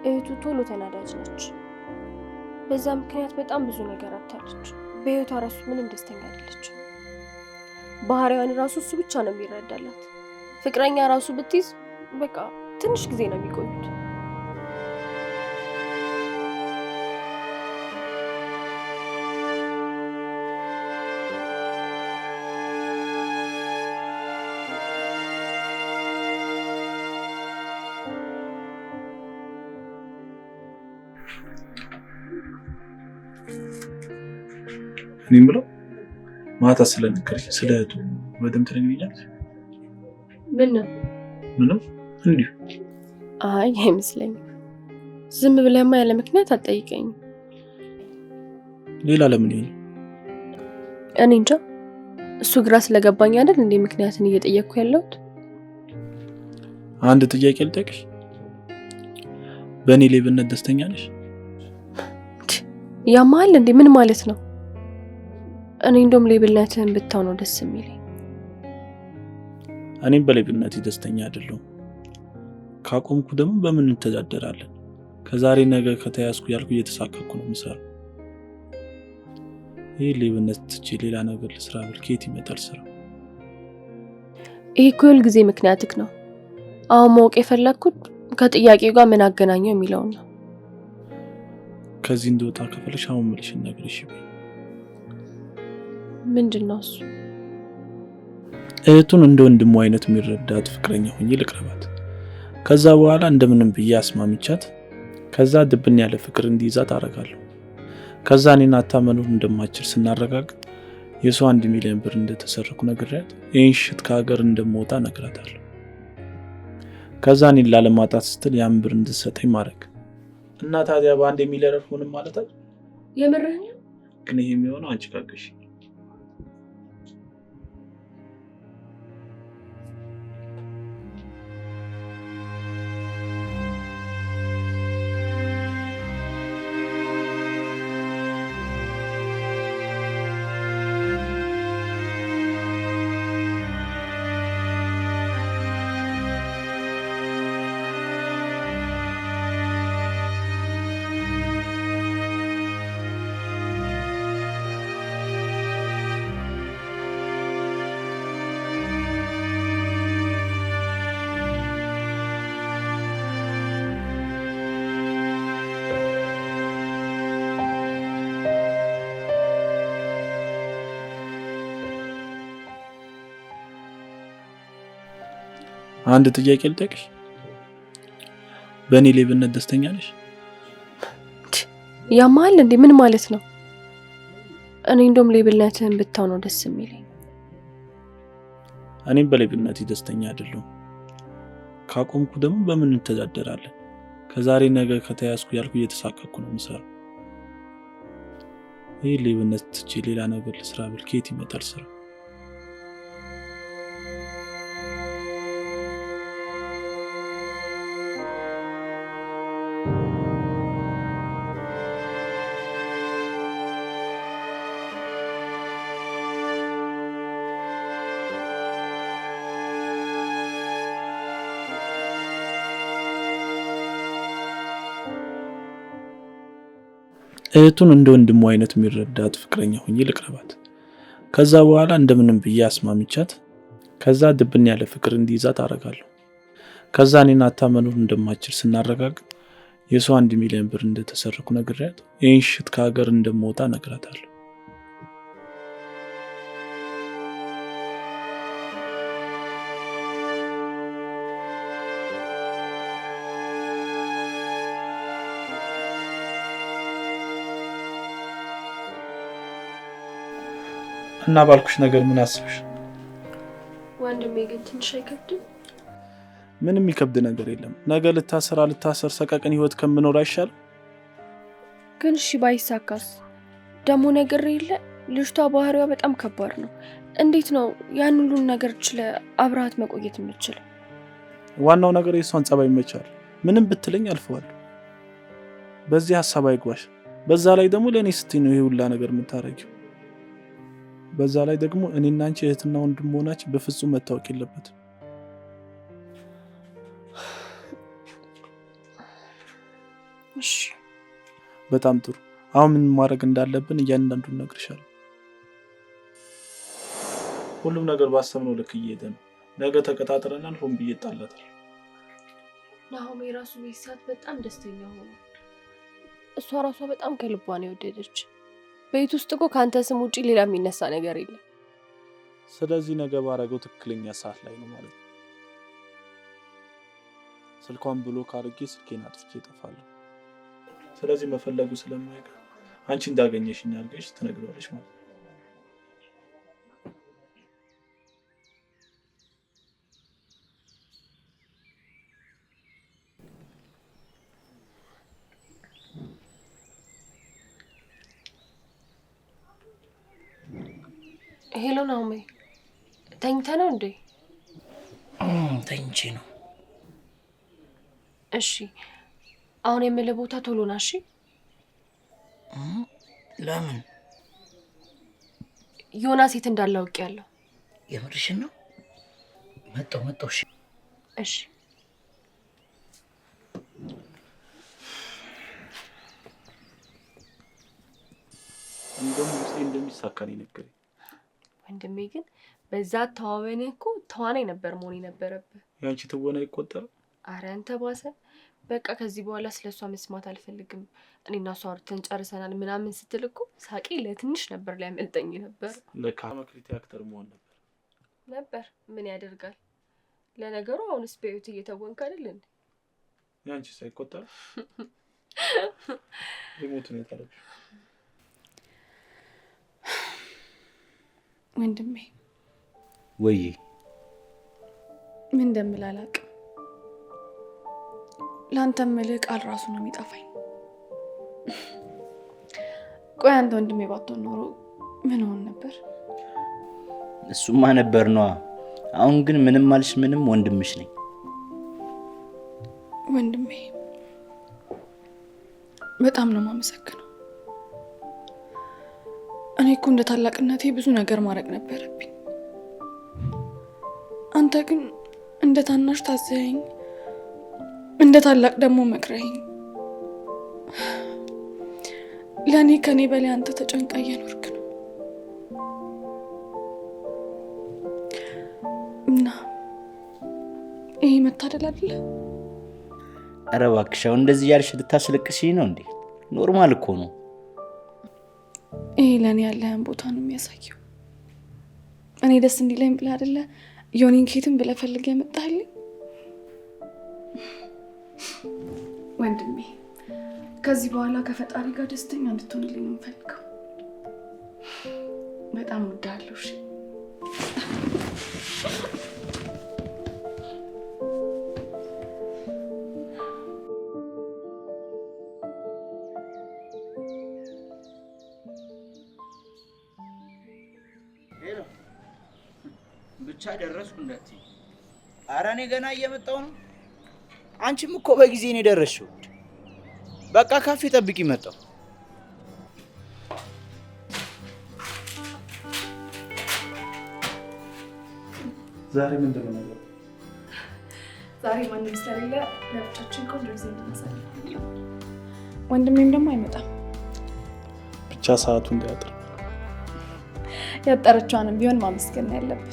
እህቱ ቶሎ ተናዳጅ ነች። በዛ ምክንያት በጣም ብዙ ነገር አታለች። በህይወቷ ራሱ ምንም ደስተኛ አይደለች። ባህሪዋን ራሱ እሱ ብቻ ነው የሚረዳላት። ፍቅረኛ ራሱ ብትይዝ በቃ ትንሽ ጊዜ ነው የሚቆዩት። እኔ የምለው ማታ ስለነገርሽ ስለ እህቱ በደምብ ትነግሪኛለሽ? ምን ነው? ምንም እንዲሁ። አይ አይመስለኝም። ዝም ብለህማ ያለ ምክንያት አትጠይቀኝም። ሌላ ለምን ይሆን? እኔ እንጃ። እሱ ግራ ስለገባኝ አይደል እንዴ ምክንያትን እየጠየቅኩ ያለሁት። አንድ ጥያቄ ልጠይቅሽ። በእኔ ሌብነት ደስተኛ ነሽ? ያማል እንዴ? ምን ማለት ነው? እኔ እንደውም ሌብነትህን ብታው ነው ደስ የሚለኝ። እኔም በሌብነቴ ደስተኛ አይደለሁም። ካቆምኩ ደግሞ በምን እንተዳደራለን? ከዛሬ ነገ ከተያዝኩ ያልኩ እየተሳቀቅኩ ነው የምሰራው። ይህ ሌብነት ትቼ ሌላ ነገር ልስራ ብል ከየት ይመጣል ስራ? ይሄ እኮ የሁል ጊዜ ምክንያትክ ነው። አሁን ማወቅ የፈለግኩት ከጥያቄው ጋር ምን አገናኘው የሚለውን ነው። ከዚህ እንደወጣ ከፈለግሽ አሁን የምልሽን ነገር እሺ በይኝ። ምንድን ነው እሱ? እህቱን እንደ ወንድሙ አይነት የሚረዳት ፍቅረኛ ሆኜ ልቅረባት። ከዛ በኋላ እንደምንም ብዬ አስማምቻት፣ ከዛ ድብን ያለ ፍቅር እንዲይዛት አደርጋለሁ። ከዛ እኔን አታ መኖር እንደማችል ስናረጋግጥ የሰው 1 ሚሊዮን ብር እንደተሰረኩ ነግሬያት ይህን ሽት ከሀገር እንደምወጣ እነግራታለሁ። ከዛ እኔን ላለማጣት ስትል ያን ብር እንድትሰጠኝ ማድረግ እና ታዲያ በአንድ ሚሊዮን ሆንም ማለት አይደል? የምርህን ነው? ግን ይሄ የሚሆነው አንቺ ካገሽ። አንድ ጥያቄ ልጠይቅሽ። በእኔ ሌብነት ደስተኛ ነሽ? ያማል እንዴ? ምን ማለት ነው? እኔ እንደውም ሌብነትህን ብታው ነው ደስ የሚለኝ። እኔም በሌብነቴ ደስተኛ አይደለሁም። ካቆምኩ ደግሞ በምን እንተዳደራለን? ከዛሬ ነገ ከተያዝኩ ያልኩ እየተሳቀቅኩ ነው የምሰራው። ይህ ሌብነት ትቼ ሌላ ነገር ልስራ ብል ከየት ይመጣል ስራ? እህቱን እንደ ወንድሙ አይነት የሚረዳት ፍቅረኛ ሆኜ ልቅረባት። ከዛ በኋላ እንደምንም ብዬ አስማምቻት፣ ከዛ ድብን ያለ ፍቅር እንዲይዛት አደርጋለሁ። ከዛ እኔና ናታ መኖር እንደማችል ስናረጋግጥ የሰው 1 ሚሊዮን ብር እንደተሰረኩ ነግሬያት ይህን ሽት ከሀገር እንደምወጣ እነግራታለሁ። እና ባልኩሽ ነገር ምን አስብሽ? ወንድሜ ግን ትንሽ አይከብድም? ምንም የሚከብድ ነገር የለም። ነገ ልታሰር አልታሰር ሰቀቀን ህይወት ከምኖር አይሻልም? ግን እሺ ባይሳካስ? ደግሞ ነገር የለ ልጅቷ ባህሪዋ በጣም ከባድ ነው። እንዴት ነው ያን ሁሉን ነገር ችለ አብረሃት መቆየት የምችል? ዋናው ነገር የሷን ጸባይ ይመቻል። ምንም ብትለኝ አልፈዋለሁ። በዚህ ሀሳብ አይግባሽ። በዛ ላይ ደግሞ ለእኔ ስትይ ነው ይሄ ሁላ ነገር የምታረጊው። በዛ ላይ ደግሞ እኔና አንቺ እህትና ወንድም መሆናችን በፍጹም መታወቅ የለበትም። እሺ በጣም ጥሩ። አሁን ምን ማድረግ እንዳለብን እያንዳንዱን እነግርሻለሁ። ሁሉም ነገር ባሰብነው ልክ እየሄደ ነው። ነገ ተቀጣጥረናል። ሆን ብዬ እጣላታለሁ። ናሆም የራሱ ቤት ሰዓት በጣም ደስተኛ ሆኗል። እሷ ራሷ በጣም ከልቧ ነው የወደደች። ቤት ውስጥ እኮ ካንተ ስም ውጪ ሌላ የሚነሳ ነገር የለም። ስለዚህ ነገ ባረገው ትክክለኛ ሰዓት ላይ ነው ማለት ነው። ስልኳን ብሎክ አድርጌ ስልኬን አጥፍቼ እጠፋለሁ። ስለዚህ መፈለጉ ስለማይቀር አንቺ እንዳገኘሽኝ አድርገሽ ትነግሪዋለሽ ማለት ነው። Hello ናሆሜ፣ ተኝተህ ነው እንዴ? ተኝቼ ነው። እሺ አሁን የምልህ ቦታ ቶሎ ና። እሺ። ለምን? ዮናስ የት እንዳለ አውቄያለሁ። የምርሽን ነው? መጣሁ መጣሁ። እሺ እሺ። እንደውም ውስጤ እንደሚሳካ ነው የነገረኝ። ወንድሜ ግን በዛ ተዋወንህ እኮ ተዋናይ ነበር መሆን የነበረብህ። ያንቺ ትወና ይቆጠራል? አረ አንተ ባሰ። በቃ ከዚህ በኋላ ስለሷ መስማት አልፈልግም፣ እኔና እሷ አውርተን ጨርሰናል ምናምን ስትል እኮ ሳቄ ለትንሽ ነበር ሊያመልጠኝ ነበር። ለካ መክሊቴ actor መሆን ነበር ነበር። ምን ያደርጋል። ለነገሩ አሁንስ በህይወት እየተወንክ አይደል እንዴ? ያንቺ ሳይቆጠር remote ነው የታረግሽው። ወንድሜ ወይ ምን እንደምል አላውቅም። ለአንተ የምልህ ቃል ራሱ ነው የሚጠፋኝ። ቆይ አንተ ወንድሜ ባትሆን ኖሮ ምን ሆን ነበር? እሱማ ነበር ነዋ። አሁን ግን ምንም አልሽ ምንም ወንድምሽ ነኝ። ወንድሜ በጣም ነው የማመሰግነው። እኔ እኮ እንደ ታላቅነቴ ብዙ ነገር ማድረግ ነበረብኝ። አንተ ግን እንደ ታናሽ ታዘኸኝ፣ እንደ ታላቅ ደግሞ መክረኸኝ። ለእኔ ከኔ በላይ አንተ ተጨንቃ እየኖርክ ነው እና ይሄ መታደል አይደለ? ኧረ እባክሽ አሁን እንደዚህ እያልሽ ልታስለቅሽኝ ነው እንዴ? Normal እኮ ነው። ይሄ ለእኔ ያለህን ቦታ ነው የሚያሳየው። እኔ ደስ እንዲለኝ ብለህ አይደለ ዮኒን ኬትም ብለህ ፈልገህ ያመጣህልኝ? ወንድሜ ከዚህ በኋላ ከፈጣሪ ጋር ደስተኛ እንድትሆንልኝ ነው የምፈልገው። በጣም እወድሃለሁ። እሺ Hello፣ ብቻ ደረስኩ እንዳትዪ። ኧረ እኔ ገና እየመጣሁ ነው። አንቺም እኮ በጊዜ ነው የደረስሽው። በቃ ካፌ ጠብቂ፣ መጣሁ። ዛሬ ምንድን ነው ነገሩ? ዛሬ ማንም ስለሌለ ለብቻችን ቆንጆ ጊዜ እንድናሳልፍ። ወንድሜም ደግሞ አይመጣም። ብቻ ሰዓቱ እንዳያጥር። ያጠረችዋንም ቢሆን ማመስገን ነው ያለብን።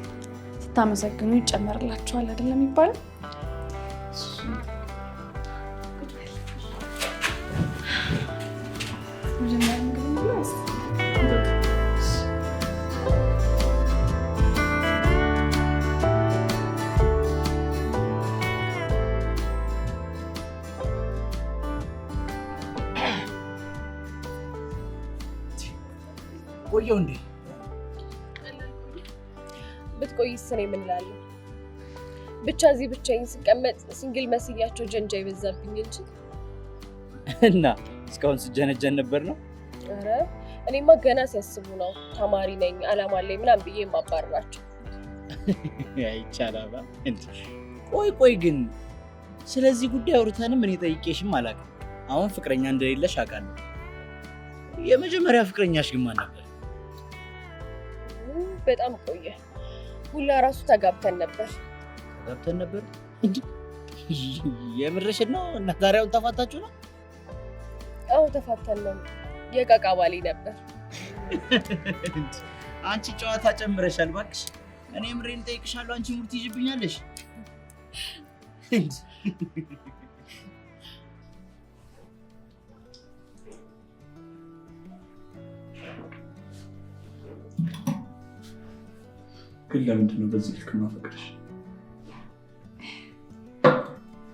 ስታመሰግኑ ይጨመርላችኋል አይደለም የሚባለው? መጀመሪያ ምግብ እንብላ ወይስ? ቆየው እንዴ? ብትቆይስ እኔ ምን እላለሁ? ብቻ እዚህ ብቻዬን ስቀመጥ single መስያቸው ጀንጃ ይበዛብኝ እንጂ። እና እስካሁን ስጀነጀን ነበር ነው? ኧረ እኔማ ገና ሲያስቡ ነው ተማሪ ነኝ አላማ አለኝ ምናምን ብዬ የማባረራቸው። አይቻላባ። ቆይ ቆይ ግን ስለዚህ ጉዳይ አውርተንም እኔ ጠይቄሽም አላውቅም። አሁን ፍቅረኛ እንደሌለሽ አውቃለሁ። የመጀመሪያ ፍቅረኛሽ ግን ማን ነበር? በጣም ቆየ። ሁላ ራሱ ተጋብተን ነበር። ተጋብተን ነበር? የምርሽን ነው? እና ታዲያ አሁን ተፋታችሁ ነው? አዎ ተፋተን ነው። የቃቃ ባሌ ነበር። አንቺ ጨዋታ ጨምረሻል እባክሽ። እኔ ምሬን እጠይቅሻለሁ፣ አንቺ ሙድ ትይዥብኛለሽ። ግን ለምንድን ነው በዚህ ልክ የማፈቅርሽ?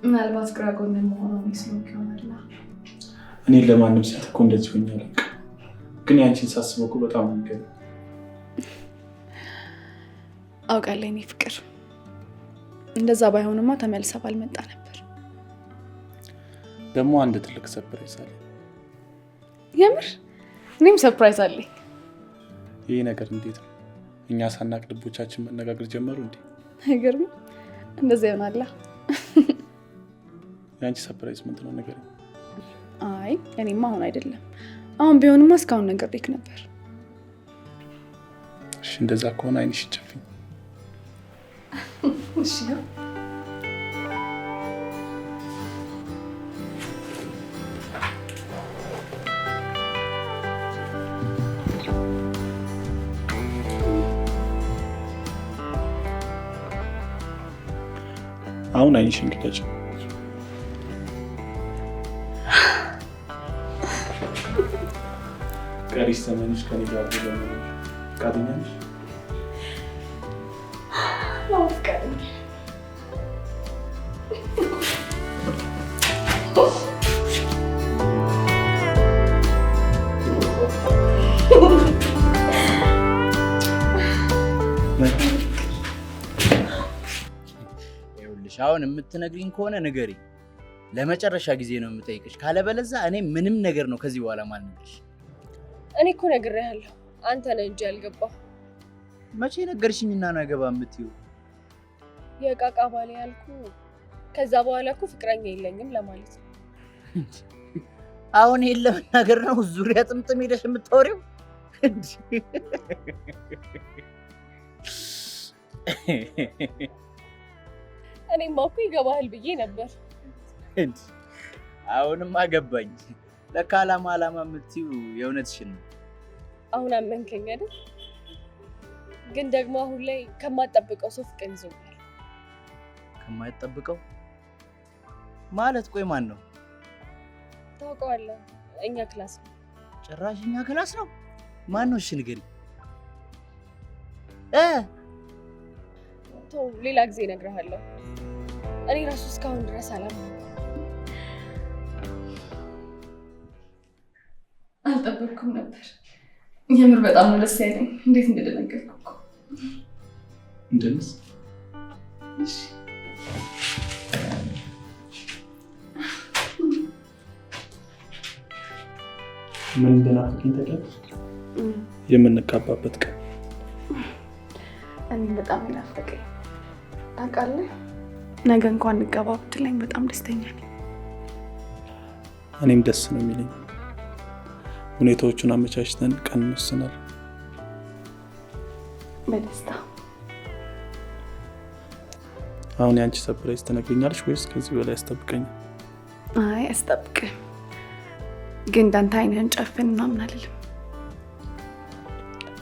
ምናልባት ግራ ጎን መሆኑ እኔ ስለሆንኩ ይሆናል። እኔ ለማንም ሴት እኮ እንደዚህ ሆኜ አላውቅም። ግን ያንቺን ሳስበው እኮ በጣም ነው የሚገርመው። አውቃለሁ የእኔ ፍቅር፣ እንደዛ ባይሆንማ ተመልሰህ ባልመጣ ነበር። ደግሞ አንድ ትልቅ surprise አለ። የምር እኔም surprise አለኝ። ይህ ነገር እንዴት ነው? እኛ ሳናቅ ልቦቻችን መነጋገር ጀመሩ እንዴ? አይገርምም? እንደዛ ይሆናላ። የአንቺ surprise ምንድን ነው ንገሪኝ። አይ እኔማ አሁን አይደለም። አሁን ቢሆንማ እስካሁን ነግሬክ ነበር። እሺ እንደዛ ከሆነ ዓይንሽን ጨፍኝ። እሺ አሁን ዓይንሽን ግለጪ። ቀሪ ዘመንሽ ከኔ ጋር ለመኖር ፈቃደኛ ነሽ? አዎ ፈቃደኛ። ይኸውልሽ አሁን የምትነግሪኝ ከሆነ ንገሪኝ። ለመጨረሻ ጊዜ ነው የምጠይቅሽ። ካለበለዚያ እኔ ምንም ነገር ነው ከዚህ በኋላ ማልነግርሽ። እኔ እኮ ነግሬሃለሁ፣ አንተ ነህ እንጂ ያልገባህ። መቼ ነገርሽኝና ነው አይገባ የምትይው? የቃቃ ባሌ ያልኩህ ከዛ በኋላ እኮ ፍቅረኛ የለኝም ለማለት ነው። አሁን ይሄን ለመናገር ነው ዙሪያ ጥምጥም ሄደሽ የምታወሪው? እኔማ እኮ ይገባሃል ብዬ ነበር። አሁንማ ገባኝ። ለካ አላማ አላማ የምትይው የእውነትሽን ነው። አሁን አመንከኝ አይደል? ግን ደግሞ አሁን ላይ ከማትጠብቀው ሰው ፍቅር ይዞኛል። ከማይጠብቀው ማለት? ቆይ ማን ነው? ታውቀዋለህ፣ እኛ class ነው። ጭራሽ እኛ class ነው? ማን ነው? እሺ ንገሪኝ። ተው፣ ሌላ ጊዜ እነግርሃለሁ። እኔ ራሱ እስካሁን ድረስ አላመንኩም። አልጠበቅኩም ነበር። የምር በጣም ነው ደስ ያለኝ። እንዴት እንደደነገጥኩ እኮ። እንደንስ እሺ ምን እንደናፈቀኝ ታውቂያለሽ? የምንጋባበት ቀን። እኔም በጣም ይናፈቀኝ ታውቃለህ። ነገ እንኳን እንጋባ ብትለኝ በጣም ደስተኛ ነኝ። እኔም ደስ ነው የሚለኝ። ሁኔታዎቹን አመቻችተን ቀን እንወስናለን። በደስታ። አሁን የአንቺ surprise ትነግሪኛለሽ ወይስ ከዚህ በላይ ያስጠብቀኛል? አይ አስጠብቅም፣ ግን እንዳንተ አይንህን ጨፍን ምናምን አልልም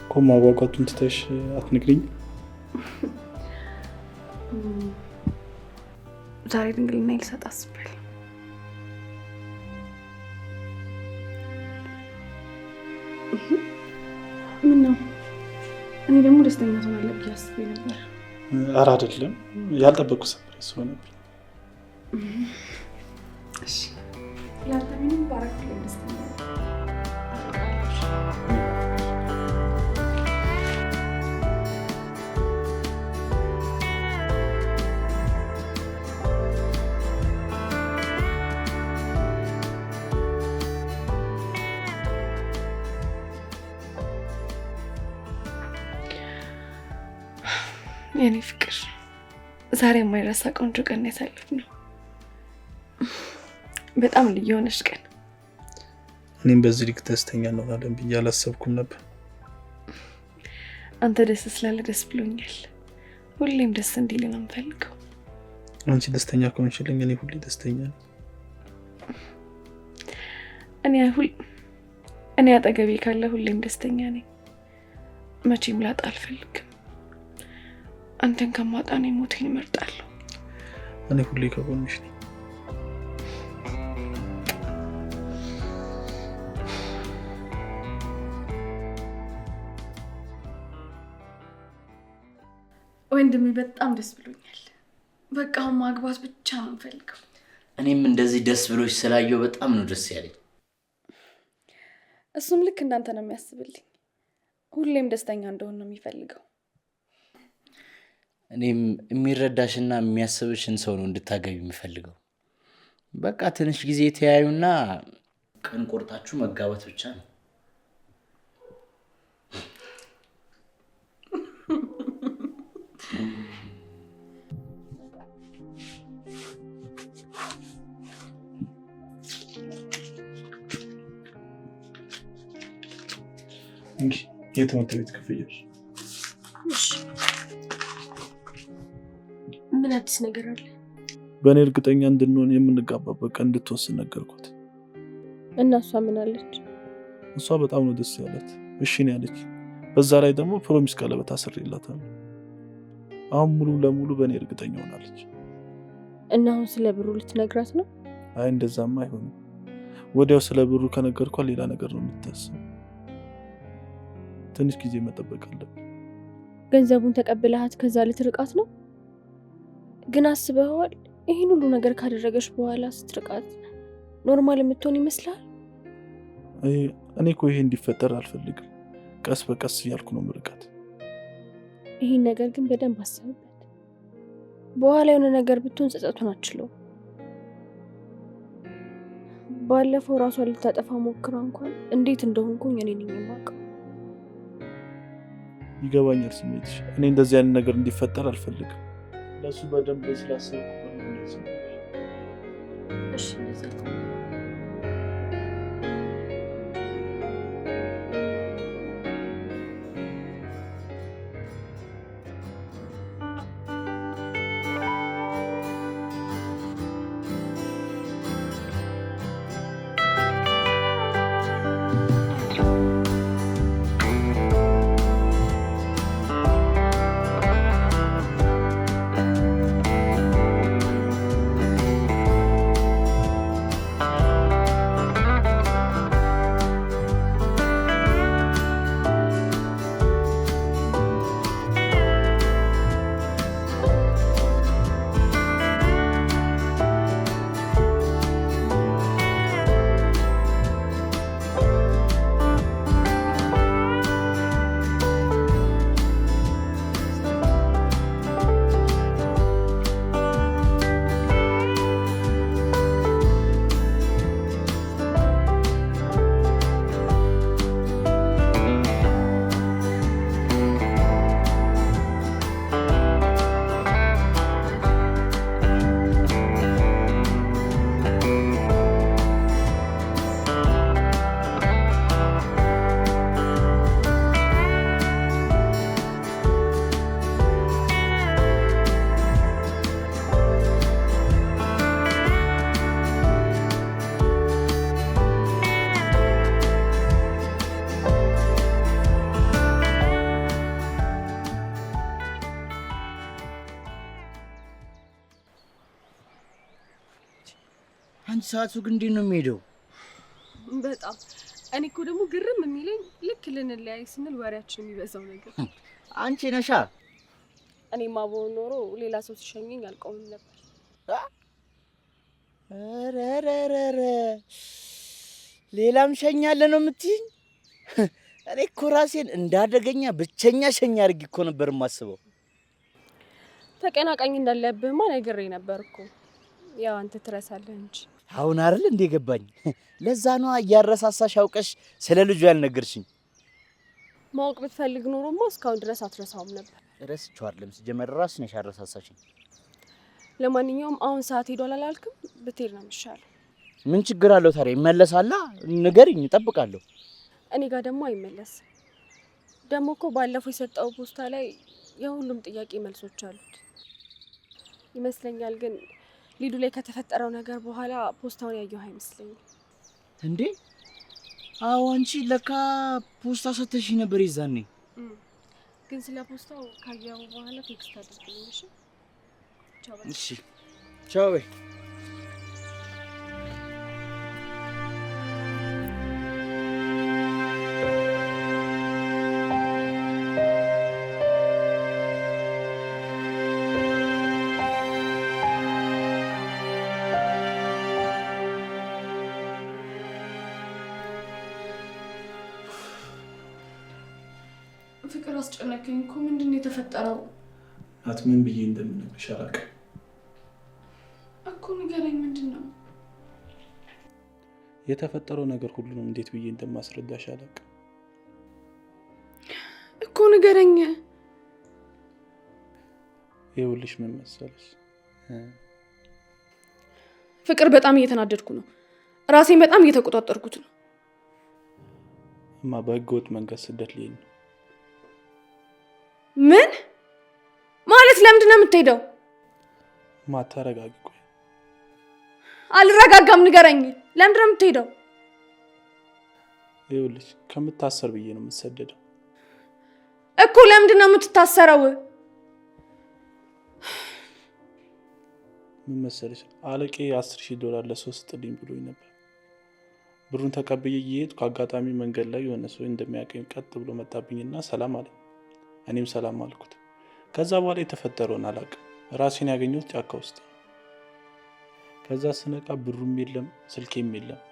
እኮ። ማጓጓቱን ትተሽ አትነግሪኝም? ዛሬ ድንግልና ልሰጥ አስቤያለሁ። ምን ነው? እኔ ደግሞ ደስተኛ ትሆናለህ ብዬ አስቤ ነበር። ኧረ አይደለም፣ ያልጠበቅኩት surprise ሆነብኝ። እሺ ያንተ ምንም ባረክልኝ ደስተኛ ነኝ። የኔ ፍቅር ዛሬ የማይረሳ ቆንጆ ቀን ያሳለፍነው። በጣም ልዩ የሆነች ቀን። እኔም በዚህ ልክ ደስተኛ እንሆናለን ብዬ አላሰብኩም ነበር። አንተ ደስ ስላለ ደስ ብሎኛል። ሁሌም ደስ እንዲል ነው የምፈልገው። አንቺ ደስተኛ ከሆንሽልኝ እኔ ሁሌ ደስተኛ ነኝ። እኔ አጠገቤ ካለ ሁሌም ደስተኛ ነኝ። መቼም ላጣ አልፈልግም። አንተን ከማጣ እኔ ሞቴን እመርጣለሁ። እኔ ሁሌ ከጎንሽ ነኝ። ወንድሜ በጣም ደስ ብሎኛል። በቃ አሁን ማግባት ብቻ ነው የምፈልገው። እኔም እንደዚህ ደስ ብሎሽ ስላየው በጣም ነው ደስ ያለኝ። እሱም ልክ እንዳንተ ነው የሚያስብልኝ። ሁሌም ደስተኛ እንደሆን ነው የሚፈልገው። እኔም የሚረዳሽና የሚያስብሽን ሰው ነው እንድታገቢ የምፈልገው። በቃ ትንሽ ጊዜ ተያዩና ቀን ቆርጣችሁ መጋባት ብቻ ነው። እንግዲህ የትምህርት ቤት ክፍያሽ። ምን አዲስ ነገር አለ? በእኔ እርግጠኛ እንድንሆን የምንጋባበት ቀን እንድትወስን ነገርኳት። እና እሷ ምን አለች? እሷ በጣም ነው ደስ ያላት። እሺ ነው ያለች። በዛ ላይ ደግሞ promise ቀለበት አስሬላታለሁ። አሁን ሙሉ ለሙሉ በእኔ እርግጠኛ ሆናለች። እና አሁን ስለ ብሩ ልትነግራት ነው? አይ እንደዛማ አይሆንም። ወዲያው ስለ ብሩ ከነገርኳት ሌላ ነገር ነው የምታስበው። ትንሽ ጊዜ መጠበቅ አለብን። ገንዘቡን ተቀብለሃት ከዛ ልትርቃት ነው? ግን አስበኸዋል? ይህን ሁሉ ነገር ካደረገች በኋላ ስትርቃት normal የምትሆን ይመስላል? እኔ እኮ ይሄ እንዲፈጠር አልፈልግም። ቀስ በቀስ እያልኩ ነው ምርቃት። ይህን ነገር ግን በደንብ አስብበት። በኋላ የሆነ ነገር ብትሆን ጸጸቱን አትችለውም። ባለፈው ራሷን ልታጠፋ ሞክራ እንኳን እንዴት እንደሆንኩኝ እኔ ነኝ የማውቀው። ይገባኛል ስሜትሽ። እኔ እንደዚህ አይነት ነገር እንዲፈጠር አልፈልግም። ለሱ በደንብ ስላሰብኩ ነው። እሺ እንደዛ Thank አንቺ ሰዓቱ ግን እንዴት ነው የሚሄደው? በጣም እኔ እኮ ደግሞ ግርም የሚለኝ ልክ ልንለያይ ስንል ወሬያችን የሚበዛው ነገር። አንቺ ነሻ። እኔማ ብሆን ኖሮ ሌላ ሰው ሲሸኘኝ አልቆምም ነበር። ኧረ ሌላም ሸኛለ ነው የምትይኝ? እኔ እኮ ራሴን እንዳደገኛ ብቸኛ ሸኛ አድርጌ እኮ ነበር የማስበው። ተቀናቃኝ እንዳለብህማ ነግሬ ነበር እኮ። ያው አንተ ትረሳለህ እንጂ። አሁን አይደል እንደ ገባኝ። ለዛ ነዋ እያረሳሳሽ አውቀሽ ስለ ልጁ ያልነገርሽኝ። ማወቅ ብትፈልግ ኖሮማ እስካሁን ድረስ አትረሳውም ነበር። ረስቼው አይደለም ሲጀመር ራስሽ ነሽ ያረሳሳሽኝ። ለማንኛውም አሁን ሰዓት ሄዷል አላልክም? ብትሄድ ነው የሚሻለው። ምን ችግር አለው ታዲያ? ይመለሳላ። ንገሪኝ፣ እጠብቃለሁ። እኔ ጋር ደግሞ አይመለስም። ደግሞ እኮ ባለፈው የሰጠው ፖስታ ላይ የሁሉም ጥያቄ መልሶች አሉት ይመስለኛል። ግን ሊዱ ላይ ከተፈጠረው ነገር በኋላ ፖስታውን ያየሁ አይመስለኝም። እንዴ? አዎ፣ አንቺ ለካ ፖስታ ሰተሽኝ ነበር የዛኔ። ግን ስለ ፖስታው ካየኸው በኋላ text አድርግልኝ። እሺ? ቻው። እሺ፣ ቻው። በይ። ፍቅር አስጨነቀኝ እኮ። ምንድን ነው የተፈጠረው? ናት፣ ምን ብዬ እንደምነግርሽ አላውቅም እኮ። ንገረኝ፣ ምንድን ነው የተፈጠረው ነገር? ሁሉንም እንዴት ብዬ እንደማስረዳሽ አላውቅም እኮ። ንገረኝ። ይኸውልሽ፣ ምን መሰለሽ ፍቅር፣ በጣም እየተናደድኩ ነው። ራሴን በጣም እየተቆጣጠርኩት ነው። እማ በህገወጥ መንገድ ስደት ልሄድ ነው። ምን ማለት? ለምንድን ነው የምትሄደው? እማ ተረጋጊ። ቆይ። አልረጋጋም። ንገረኝ፣ ለምንድን ነው የምትሄደው? ይኸውልሽ፣ ከምታሰር ብዬ ነው የምትሰደደው እኮ። ለምንድን ነው የምትታሰረው? ምን መሰለሽ፣ አለቄ $10,000 ለሰው ስጥልኝ ብሎኝ ነበር። ብሩን ተቀብዬ እየሄድኩ አጋጣሚ መንገድ ላይ የሆነ ሰው እንደሚያውቀኝ ቀጥ ብሎ መጣብኝና ሰላም አለኝ። እኔም ሰላም አልኩት። ከዛ በኋላ የተፈጠረውን አላውቅም። ራሴን ያገኘሁት ጫካ ውስጥ ነው። ከዛ ስነቃ ብሩም የለም ስልኬም የለም።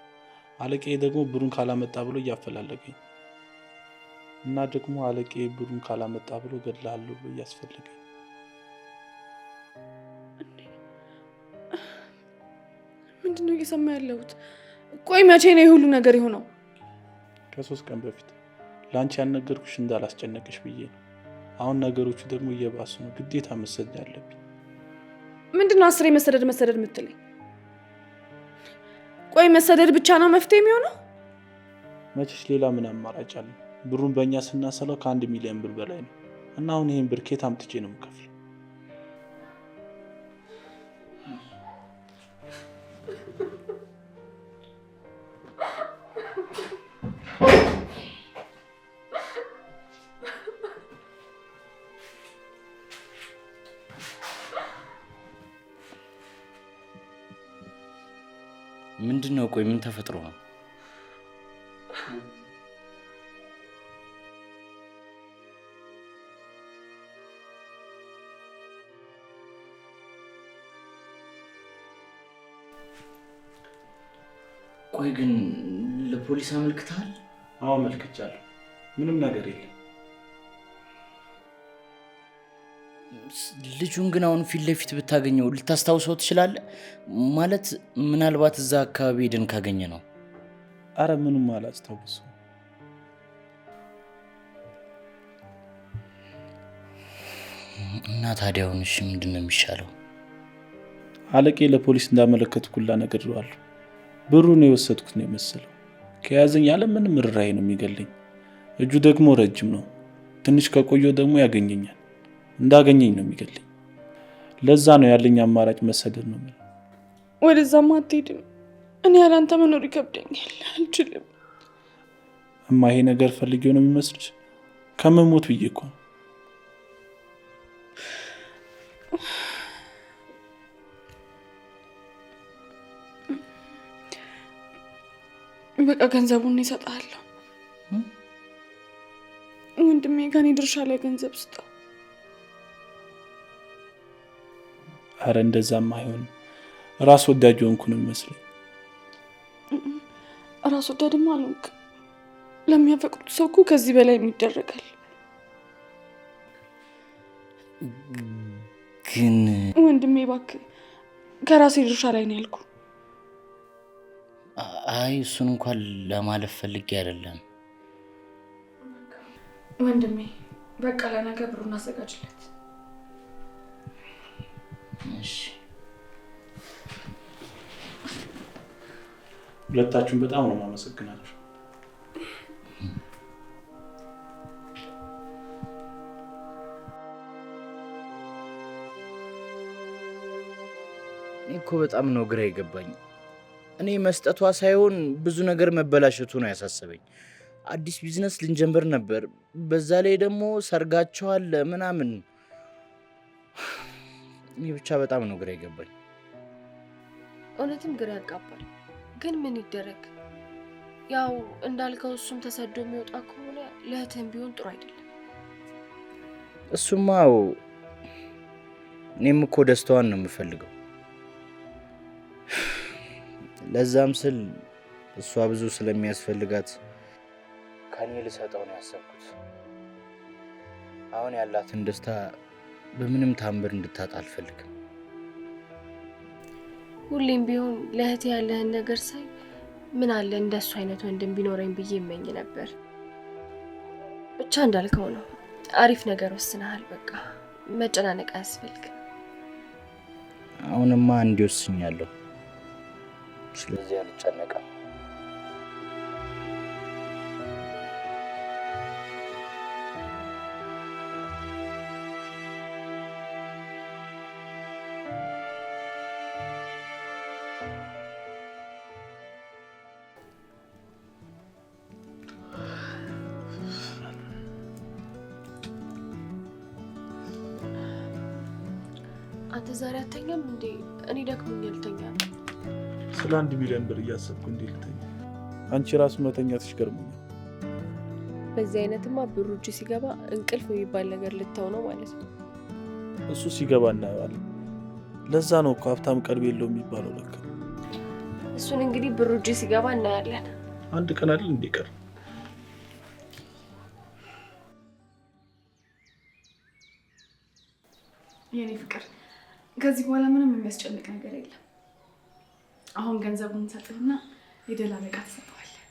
አለቄ ደግሞ ብሩን ካላመጣ ብሎ እያፈላለገኝ እና ደግሞ አለቄ ብሩን ካላመጣ ብሎ እገድልሃለሁ ብሎ እያስፈለገኝ። ምንድን ነው እየሰማ ያለሁት? ቆይ መቼ ነው የሁሉ ነገር የሆነው? ከ3 ቀን በፊት። ለአንቺ ያልነገርኩሽ እንዳላስጨነቅሽ ብዬ ነው። አሁን ነገሮቹ ደግሞ እየባሱ ነው። ግዴታ መሰደድ አለብኝ። ምንድን ነው አስሬ መሰደድ መሰደድ የምትለኝ? ቆይ መሰደድ ብቻ ነው መፍትሄ የሚሆነው? መቼስ ሌላ ምን አማራጭ አለ? ብሩን በእኛ ስናሰላው ከ1 ሚሊዮን ብር በላይ ነው እና አሁን ይሄን ብር ከየት አምጥቼ ነው የምከፍለው? ምንድን ነው? ቆይ ምን ተፈጥሮ ነው? ቆይ ግን ለፖሊስ አመልክተሃል? አዎ አመልክቻለሁ። ምንም ነገር የለም። ልጁን ግን አሁን ፊት ለፊት ብታገኘው ልታስታውሰው ትችላለህ? ማለት ምናልባት እዛ አካባቢ ሄደን ካገኘ ነው። አረ ምንም አላስታውሰውም። እና ታዲያ አሁን እሺ ምንድን ነው የሚሻለው? አለቄ ለፖሊስ እንዳመለከትኩላ ነግሬዋለሁ። ብሩን የወሰድኩት ነው የመሰለው። ከያዘኝ ያለ ምንም ርህራሄ ነው የሚገለኝ። እጁ ደግሞ ረጅም ነው። ትንሽ ከቆየው ደግሞ ያገኘኛል። እንዳገኘኝ ነው የሚገለኝ። ለዛ ነው ያለኝ አማራጭ መሰደድ ነው። ወደዛማ አትሄድም። እኔ ያላንተ መኖር ይከብደኛል፣ አልችልም። እማ ይሄ ነገር ፈልጌው ነው የሚመስልሽ? ከመሞት ብዬ እኮ ነው። በቃ ገንዘቡን እሰጥሃለሁ። ወንድሜ ከኔ ድርሻ ላይ ገንዘብ ስጠው። አረ እንደዛም አይሆንም። ራስ ወዳጅ ሆንኩ ነው የሚመስለኝ። ራስ ወዳድማ አልሆንክም። ለሚያፈቅሩት ሰው እኮ ከዚህ በላይ ይደረጋል። ግን ወንድሜ እባክህ ከራሴ ድርሻ ላይ ነው ያልኩህ። አይ እሱን እንኳን ለማለፍ ፈልጌ አይደለም ወንድሜ። በቃ ለነገ ብሩን አዘጋጅለት። እሺ። ሁለታችሁም በጣም ነው የማመሰግናችሁ። እኔ እኮ በጣም ነው ግራ የገባኝ። እኔ መስጠቷ ሳይሆን ብዙ ነገር መበላሸቱ ነው ያሳሰበኝ። አዲስ ቢዝነስ ልንጀምር ነበር፣ በዛ ላይ ደግሞ ሰርጋቸው አለ ምናምን። እኔ ብቻ በጣም ነው ግራ የገባኝ። እውነትም ግራ ያጋባል። ግን ምን ይደረግ፣ ያው እንዳልከው እሱም ተሰዶ የሚወጣ ከሆነ ለእህትህም ቢሆን ጥሩ አይደለም። እሱማ እኔም እኮ ደስታዋን ነው የምፈልገው። ለዛም ስል እሷ ብዙ ስለሚያስፈልጋት ከኔ ልሰጠው ነው ያሰብኩት። አሁን ያላትን ደስታ በምንም ታምር እንድታጣ አልፈልግም። ሁሌም ቢሆን ለእህቴ ያለህን ነገር ሳይ ምን አለ እንደሱ አይነት ወንድም ቢኖረኝ ብዬ እመኝ ነበር። ብቻ እንዳልከው ነው፣ አሪፍ ነገር ወስነሃል። በቃ መጨናነቅ አያስፈልግም። አሁንማ እንዲህ ወስኛለሁ። ስለዚህ አልጨነቅም። አንተ ዛሬ አተኛም እንዴ? እኔ ደክሞኛል፣ ልተኛ ነው። ስለ 1 ሚሊዮን ብር እያሰብኩ እንዴት ልተኛ? አንቺ ራሱ መተኛትሽ ገርሞኛል። በዚህ አይነትማ ብሩ እጅ ሲገባ እንቅልፍ የሚባል ነገር ልተው ነው ማለት ነው። እሱ ሲገባ እናየዋለን። ለዛ ነው እኮ ሀብታም ቀልብ የለውም የሚባለው ለካ። እሱን እንግዲህ ብሩ እጅ ሲገባ እናያለን። አንድ ቀን አይደል እንዴ ቀር። የኔ ፍቅር ከዚህ በኋላ ምንም የሚያስጨንቅ ነገር የለም። አሁን ገንዘቡን ሰጥህና የደላለቃ ትሰጠዋለህ።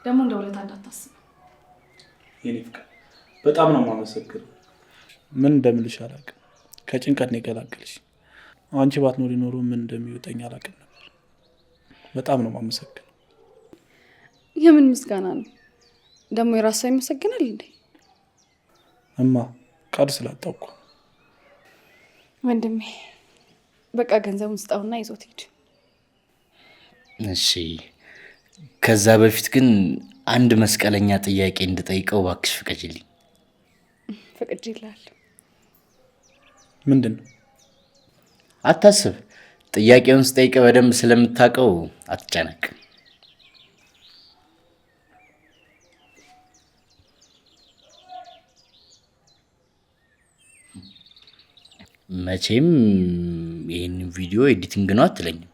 ደግሞ እንደ ውለታ እንዳታስብ። የኔ ፍቅር በጣም ነው የማመሰግነው። ምን እንደምልሽ አላውቅም። ከጭንቀት ነው የገላገልሽ። አንቺ ባትኖሪ ኖሮ ምን እንደሚወጣኝ አላውቅም ነበር። በጣም ነው የማመሰግነው። የምን ምስጋና ነው ደግሞ? የራስ ሰው ይመሰግናል እንዴ? እማ ቃል ስላጣሁ እኮ። ወንድሜ በቃ ገንዘቡን ስጠውና ይዞት ሂድ። እሺ፣ ከዛ በፊት ግን አንድ መስቀለኛ ጥያቄ እንድጠይቀው እባክሽ ፍቀጂልኝ። ፈቅጄልሃለሁ። ምንድን ነው? አታስብ፣ ጥያቄውን ስጠይቀ በደንብ ስለምታውቀው አትጨነቅ። መቼም ይህን ቪዲዮ editing ነው አትለኝም።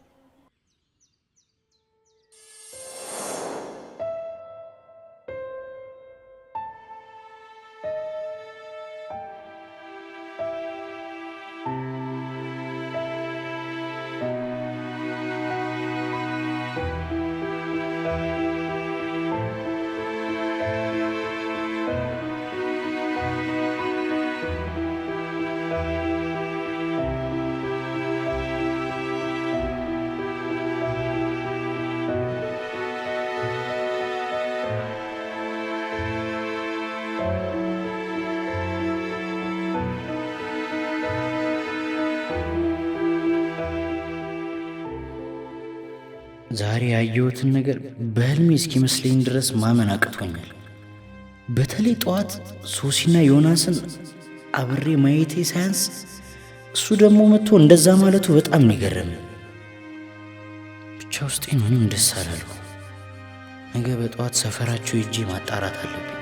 ዛሬ ያየሁትን ነገር በህልሜ እስኪመስለኝ ድረስ ማመን አቅቶኛል። በተለይ ጠዋት ሶሲና ዮናስን አብሬ ማየቴ ሳያንስ እሱ ደግሞ መጥቶ እንደዛ ማለቱ በጣም ነው የገረመኝ። ብቻ ውስጤን ምንም ደስ አላለው። ነገ በጠዋት ሰፈራቸው ሄጄ ማጣራት አለብኝ።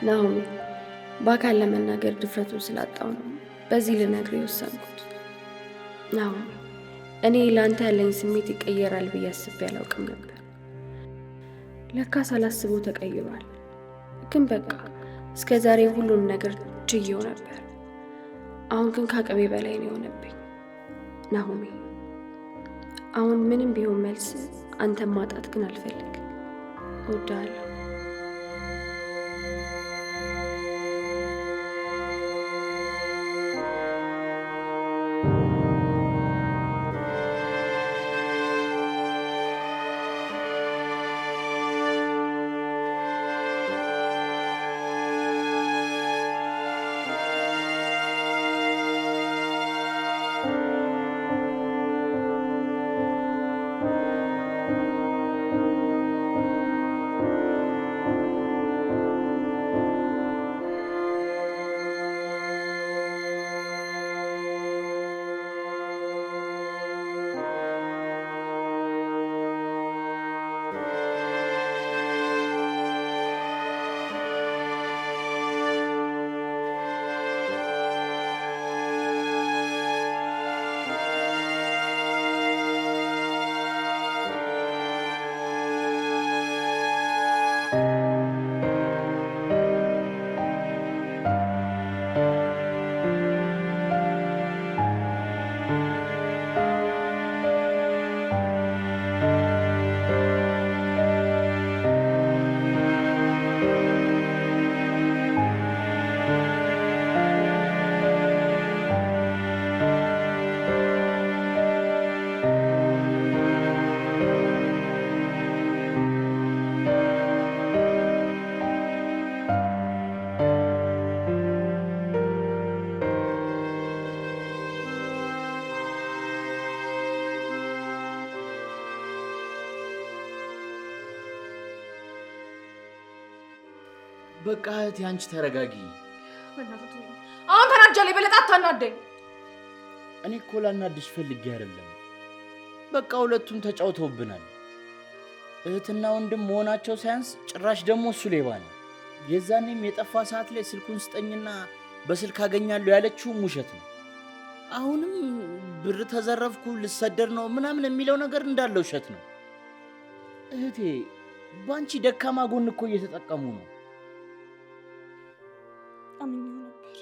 ናሆሜ፣ በአካል ለመናገር ድፍረቱን ስላጣው ነው በዚህ ልነግርህ የወሰንኩት። ናሆሜ፣ እኔ ለአንተ ያለኝ ስሜት ይቀየራል ብዬ አስቤ አላውቅም ነበር። ለካ ሳላስበው ተቀይሯል። ግን በቃ እስከ ዛሬ ሁሉን ነገር ችዬው ነበር። አሁን ግን ከአቅሜ በላይ ነው የሆነብኝ። ናሆሜ፣ አሁን ምንም ቢሆን መልስ አንተን ማጣት ግን አልፈልግም። እወድሃለሁ። በቃ እህቴ አንቺ ተረጋጊ። አሁን ተናጃለሁ። የበለጠ አታናደኝ። እኔ እኮ ላናድሽ ፈልጌ አይደለም። በቃ ሁለቱም ተጫውተውብናል። እህትና ወንድም መሆናቸው ሳያንስ ጭራሽ ደግሞ እሱ ሌባ ነው። የዛኔም የጠፋ ሰዓት ላይ ስልኩን ስጠኝና በስልክ አገኛለሁ ያለችውም ውሸት ነው። አሁንም ብር ተዘረፍኩ ልሰደር ነው ምናምን የሚለው ነገር እንዳለ ውሸት ነው። እህቴ ባንቺ ደካማ ጎን እኮ እየተጠቀሙ ነው። አምኜው ነበር፣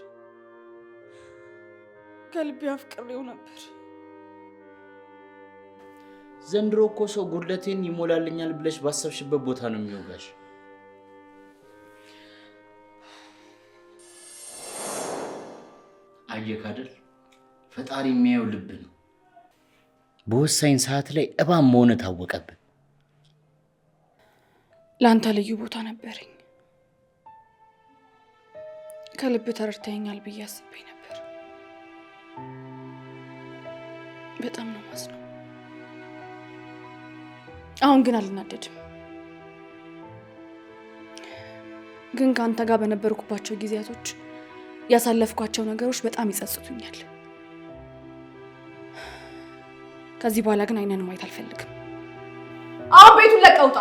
ከልቤ አፍቅሬው ነበር። ዘንድሮ እኮ ሰው ጉድለቴን ይሞላልኛል ብለሽ ባሰብሽበት ቦታ ነው የሚወጋሽ። አየህ አይደል፣ ፈጣሪ የሚያየው ልብ ነው። በወሳኝ ሰዓት ላይ እባብ መሆን ታወቀብን። ለአንተ ልዩ ቦታ ነበረኝ። ከልብ ተረድተኸኛል ብዬ አስቤ ነበር። በጣም ነው ማዝነው። አሁን ግን አልናደድም። ግን ከአንተ ጋር በነበርኩባቸው ጊዜያቶች ያሳለፍኳቸው ነገሮች በጣም ይጸጽቱኛል። ከዚህ በኋላ ግን አይነን ማየት አልፈልግም። አሁን ቤቱን ለቀህ ውጣ።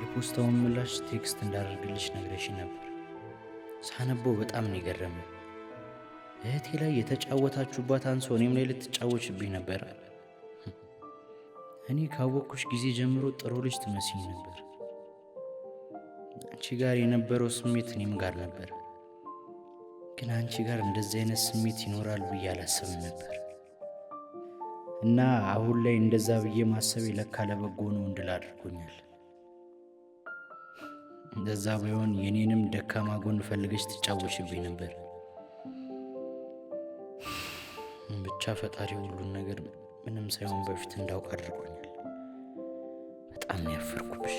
የፖስታውን ምላሽ text እንዳደርግልሽ ነግረሽ ነበር። ሳነበው በጣም ነው የገረመኝ። እህቴ ላይ የተጫወታችሁባት አንሶ እኔም ላይ ልትጫወችብኝ ነበር። እኔ ካወቅኩሽ ጊዜ ጀምሮ ጥሩ ልጅ ትመስይኝ ነበር። አንቺ ጋር የነበረው ስሜት እኔም ጋር ነበር። ግን አንቺ ጋር እንደዚህ አይነት ስሜት ይኖራል ብዬ አላስብም ነበር። እና አሁን ላይ እንደዛ ብዬ ማሰቤ ለካ ለበጎ ነው እንድል አድርጎኛል። እንደዛ ባይሆን የኔንም ደካማ ጎን ፈልገሽ ትጫወችብኝ ነበር። ብቻ ፈጣሪ ሁሉን ነገር ምንም ሳይሆን በፊት እንዳውቅ አድርጎኛል። በጣም ነው ያፈርኩብሽ።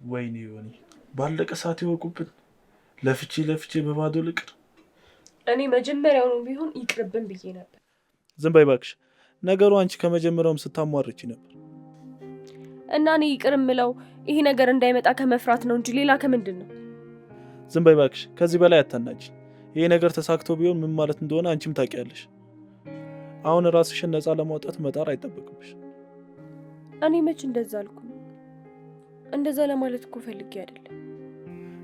ወይኔ ወይኔ፣ ባለቀ ሰዓት ይወቁብን። ለፍቼ ለፍቼ በባዶ ልቅር። እኔ መጀመሪያውኑ ቢሆን ይቅርብን ብዬ ነበር። ዝም በይ እባክሽ። ነገሩ አንቺ ከመጀመሪያውም ስታሟርቺ ነበር። እና እኔ ይቅር እምለው ይሄ ነገር እንዳይመጣ ከመፍራት ነው እንጂ ሌላ ከምንድን ነው? ዝም በይ እባክሽ። ከዚህ በላይ አታናጂ። ይሄ ነገር ተሳክቶ ቢሆን ምን ማለት እንደሆነ አንቺም ታውቂያለሽ። አሁን ራስሽን ነፃ ለማውጣት መጣር አይጠበቅብሽ። እኔ መች እንደዛ አልኩ? እንደዛ ለማለት እኮ ፈልጌ አይደለም።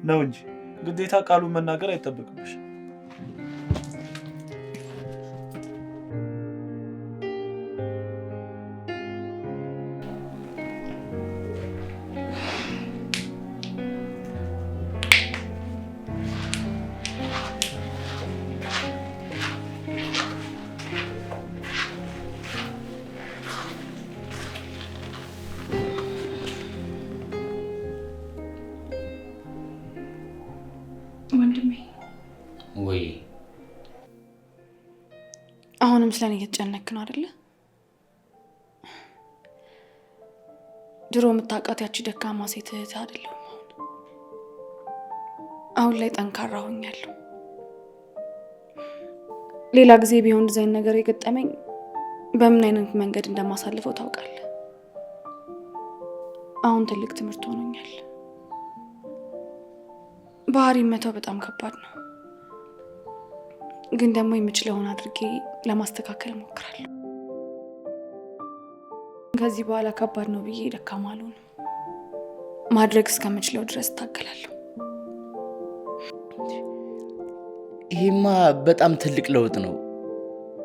ነው እንጂ ግዴታ ቃሉን መናገር አይጠበቅብሽ። ወንድሜ ወይ አሁን አሁንም ስለኔ እየተጨነክ ነው አይደለ? ድሮ የምታውቃት ያቺ ደካማ ሴት እህት አይደለሁም። አሁን ላይ ጠንካራ ሆኛለሁ። ሌላ ጊዜ ቢሆን ዲዛይን ነገር የገጠመኝ በምን አይነት መንገድ እንደማሳልፈው ታውቃለህ። አሁን ትልቅ ትምህርት ሆኖኛል። ባህሪ መተው በጣም ከባድ ነው፣ ግን ደግሞ የምችለውን አድርጌ ለማስተካከል እሞክራለሁ። ከዚህ በኋላ ከባድ ነው ብዬ ደካማ አልሆንም። ማድረግ እስከምችለው ድረስ እታገላለሁ። ይሄማ በጣም ትልቅ ለውጥ ነው።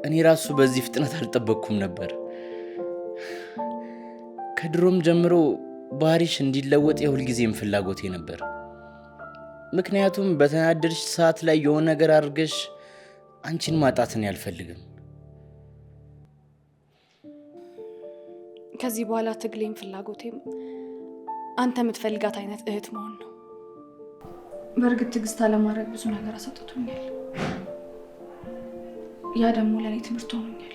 እኔ ራሱ በዚህ ፍጥነት አልጠበቅኩም ነበር። ከድሮም ጀምሮ ባህሪሽ እንዲለወጥ የሁልጊዜም ፍላጎቴ ነበር። ምክንያቱም በተናደድሽ ሰዓት ላይ የሆነ ነገር አድርገሽ አንቺን ማጣትን አልፈልግም። ከዚህ በኋላ ትግሌም ፍላጎቴም አንተ የምትፈልጋት አይነት እህት መሆን ነው። በእርግጥ ትዕግስት አለማድረግ ብዙ ነገር አሳጥቶኛል። ያ ደግሞ ለእኔ ትምህርት ሆኖኛል።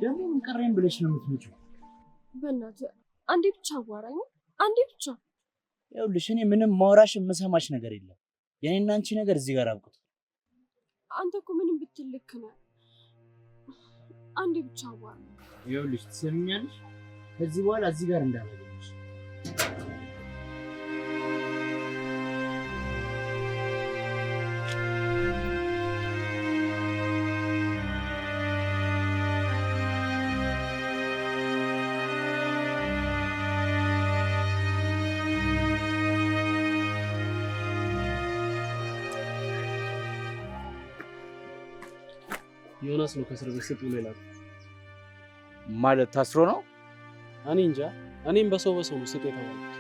ደግሞ ምን ቀረኝ ብለሽ ነው የምትመጪው? በእናትህ አንዴ ብቻ አዋራኝ፣ አንዴ ብቻ። ይኸውልሽ እኔ ምንም ማውራሽ የምሰማሽ ነገር የለም። የኔና አንቺ ነገር እዚህ ጋር አብቅቷል። አንተ እኮ ምንም ብትል ልክ ነህ። አንዴ ብቻ አዋራኝ። ይኸውልሽ ትሰሚኛለሽ? ከዚህ በኋላ እዚህ ጋር እንዳላገኝሽ። ዮናስ ነው ከእስር ቤት ስጥ ብሎ የላከው። ማለት ታስሮ ነው? እኔ እንጃ። እኔም በሰው በሰው ነው ስጥ የተባልኩት።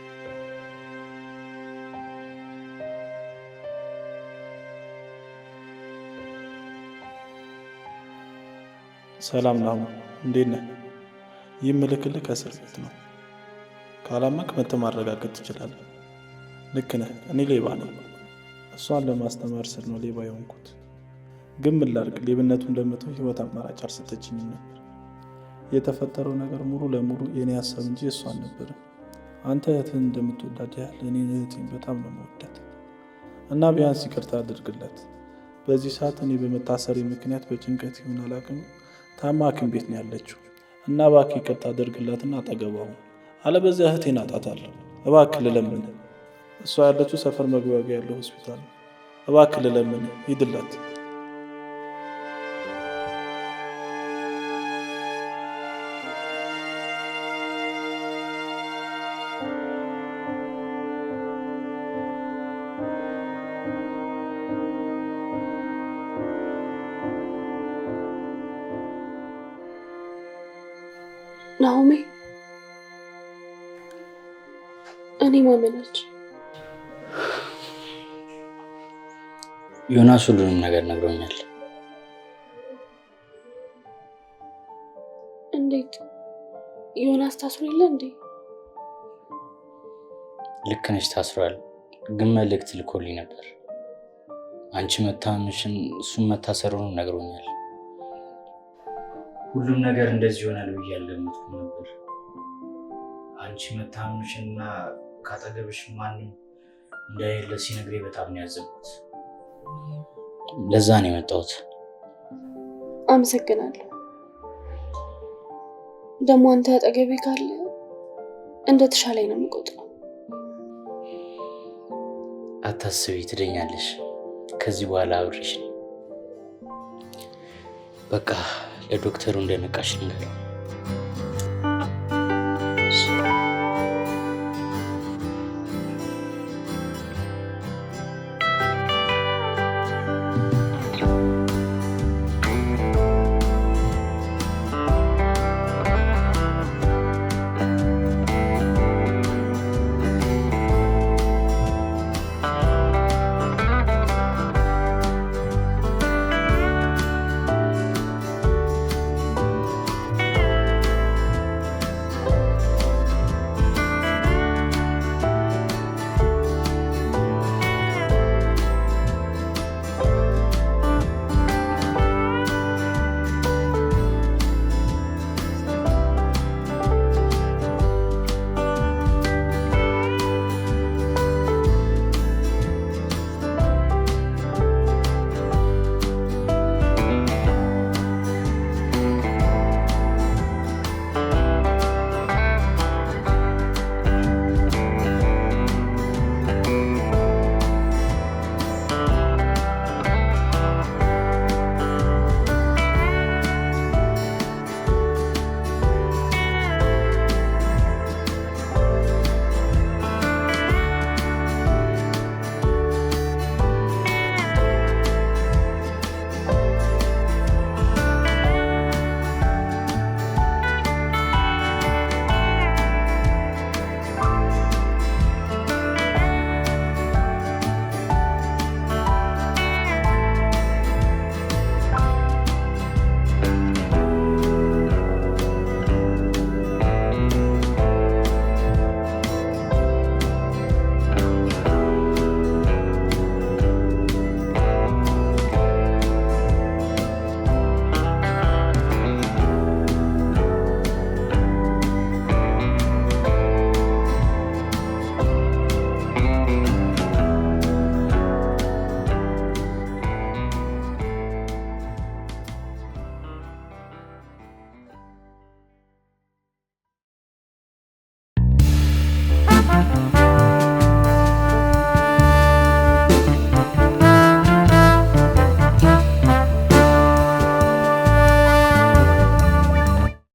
ሰላም ናሁ፣ እንዴት ነህ? ይህ ምልክልህ ከእስር ቤት ነው። ካላመንክ መጥተህ ማረጋገጥ ትችላለህ። ልክ ነህ፣ እኔ ሌባ ነኝ። እሷን ለማስተማር ስል ነው ሌባ የሆንኩት። ግን ምን ላድርግ፣ ሌብነቱን ለመተው ህይወት አማራጭ አልሰጠችኝም ነበር። የተፈጠረው ነገር ሙሉ ለሙሉ የኔ ሀሳብ እንጂ እሷ አልነበረም። አንተ እህትህን እንደምትወዳት ያህል እኔ እህቴን በጣም ነው የምወዳት እና ቢያንስ ይቅርታ አድርግላት። በዚህ ሰዓት እኔ በመታሰሪ ምክንያት በጭንቀት ይሁን አላውቅም ታማ ሐኪም ቤት ነው ያለችው እና እባክህ ይቅርታ አድርግላትና አጠገቧ ሁን፣ አለበዚያ እህቴን አጣታለሁ። እባክህ ልለምንህ። እሷ ያለችው ሰፈር መግቢያ ጋር ያለው ሆስፒታል ነው። እባክህ ልለምንህ፣ ሂድላት። ናሆሜ፣ እኔ ማመን አልችልም። ዮናስ ሁሉንም ነገር ነግሮኛል። እንዴት ዮናስ ታስሮ የለ እንዴ? ልክ ነሽ፣ ታስሯል። ግን መልእክት ልኮልኝ ነበር። አንቺ መታመምሽን እሱም መታሰሩን ነግሮኛል። ሁሉም ነገር እንደዚህ ይሆናል ብዬ አልገመትኩም ነበር። አንቺ መታመምሽንና ካጠገብሽ ማንም እንደሌለ ሲነግረኝ በጣም ነው ያዘንኩት። ለዛ ነው የመጣሁት። አመሰግናለሁ። ደግሞ አንተ አጠገቤ ካለ እንደ ተሻለኝ ነው የምቆጥረው። አታስቢ፣ ትደኛለሽ። ከዚህ በኋላ አብሬሽ ነኝ። በቃ ለዶክተሩ እንደነቃሽ ልንገረው።